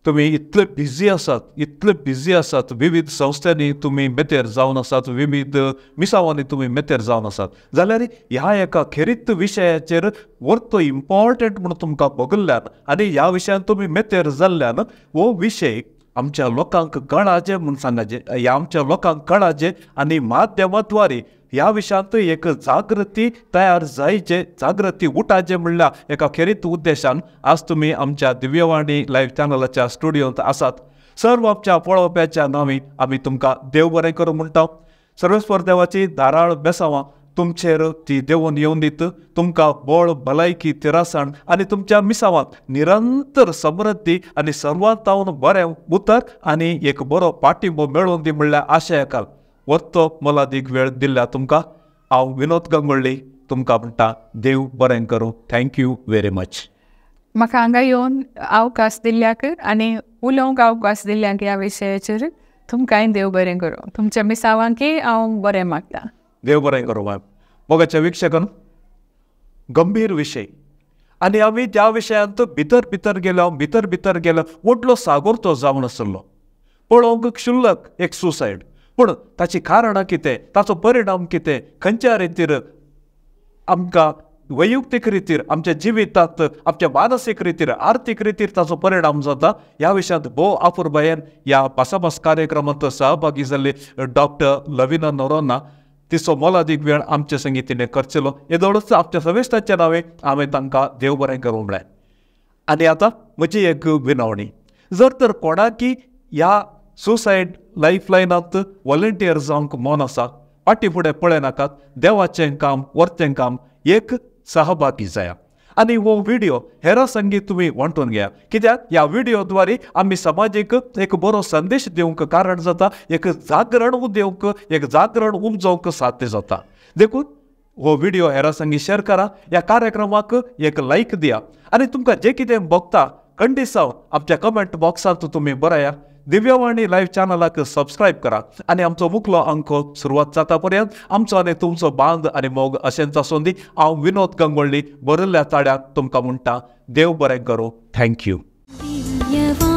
Speaker 1: तुमी इतले बिजी आसात, इतले बिजी आसात, विविध संस्थांनी तुमी मेतेर जावन आसात, विविध मिसावांनी तुमी मेतेर जावन आसात, जाल्यार ह्या एका खेरीत विशयाचेर वर्तो इम्पॉर्टंट म्हणून तुमकां बगल्ल्यान आनी ह्या विशयान तुमी मेतेर जाल्ल्यान हो विशय आमच्या लोकांक कळाचे म्हूण सांगाचे, ह्या आमच्या लोकांक कळाचे आनी माध्यमाद्वारे ह्या विशयांत एक जागृती तयार जायचे, जागृती उठाचे म्हणल्यार एका खेरीत उद्देशान आज तुमी आमच्या दिव्यवाणी लायव्ह चॅनलाच्या स्टुडियोंत आसात. सर्व आमच्या पळोवप्याच्या नांवी आमी तुमकां देव बरें करूं म्हणटा. सर्वेस्पर देवाची धाराळ बेसावां तुमचेर ती देवून येवन दीत, तुमकां बळ, भलायकी, तिरासाण आनी तुमच्या मिसावांत निरंतर समृद्धी आनी सर्वांतावन बरें उतर आनी एक बरो पाठिंबो मेळोवन दी म्हणल्यार आशयाकाल वर्तो मोलादीक वेळ दिल्ल्या तुमकां हांव विनोद गंगोळ्ळी तुमकां म्हणटा देव बरें करूं. Thank you very much.
Speaker 2: म्हाका हांगा येवन अवकाश दिल्ल्याक आनी उलोवंक अवकाश दिल्ल्याक ह्या विशयाचेर तुमकांय देव बरें करूं. तुमच्या मिसावांकय हांव बरें मागता.
Speaker 1: देव बरें करूं मॅम. मोगाच्या वीक्षकान, गंभीर विशय आनी आमी त्या विशयांत भितर भितर गेलो, भितर भितर गेलो, व्हडलो सागोर तो जावन आसलो. पळोवंक क्षुल्लक एक सुसायड, पूण ताची कारणां कितें, ताचो परिणाम कितें, खंयच्या रितीर आमकां वैयक्तीक रितीर आमच्या जिवितांत, आमच्या मानसीक रितीर, आर्थीक रितीर ताचो परिणाम जाता, ह्या विशयांत भोव आपुरबायेन ह्या भासाभास कार्यक्रमांत सहभागी जाल्ली डॉक्टर लविना नोरोन्हा तिचो मोलादीक वेळ आमचे संगी तिणें खर्चिलो. येदोळच आमच्या समेस्तांच्या नांवे हांवें तांकां देव बरें करूं म्हळें. आनी आतां म्हजी एक विनवणी, जर तर कोणाकी ह्या सुसायड लायफ लायनांत वॉलंटियर जावंक मन आसा, फाटीं फुडें पळयनाकात, देवाचें काम वर्तें काम एक सहभागी जाया आनी हो व्हिडियो हेरा संगीत तुमी वांटून घेया. कित्याक ह्या व्हिडियो द्वारे आमी समाजीक एक बरो संदेश दिवंक कारण जाता, एक जागरण दिवंक, एक जागरण उपजोवंक साध्य जाता. देखून हो व्हिडियो हेरा संगी शेअर करा, ह्या कार्यक्रमाक एक लायक दिया आनी तुमकां जें कितें भोगता कंडिसांव आमच्या कमेंट बॉक्सांत तुमी बरया. दिव्यवाणी लायव्ह चॅनलाक सबस्क्रायब करा आनी आमचो मुखलो अंक सुरवात जाता पर्यंत आमचो आनी तुमचो बांद आनी मोग अशेंच आसूं दी. हांव विनोद गंगोळ्ळी बरयल्ल्या ताळ्याक तुमकां म्हणटा, देव बरें करूं. Thank you.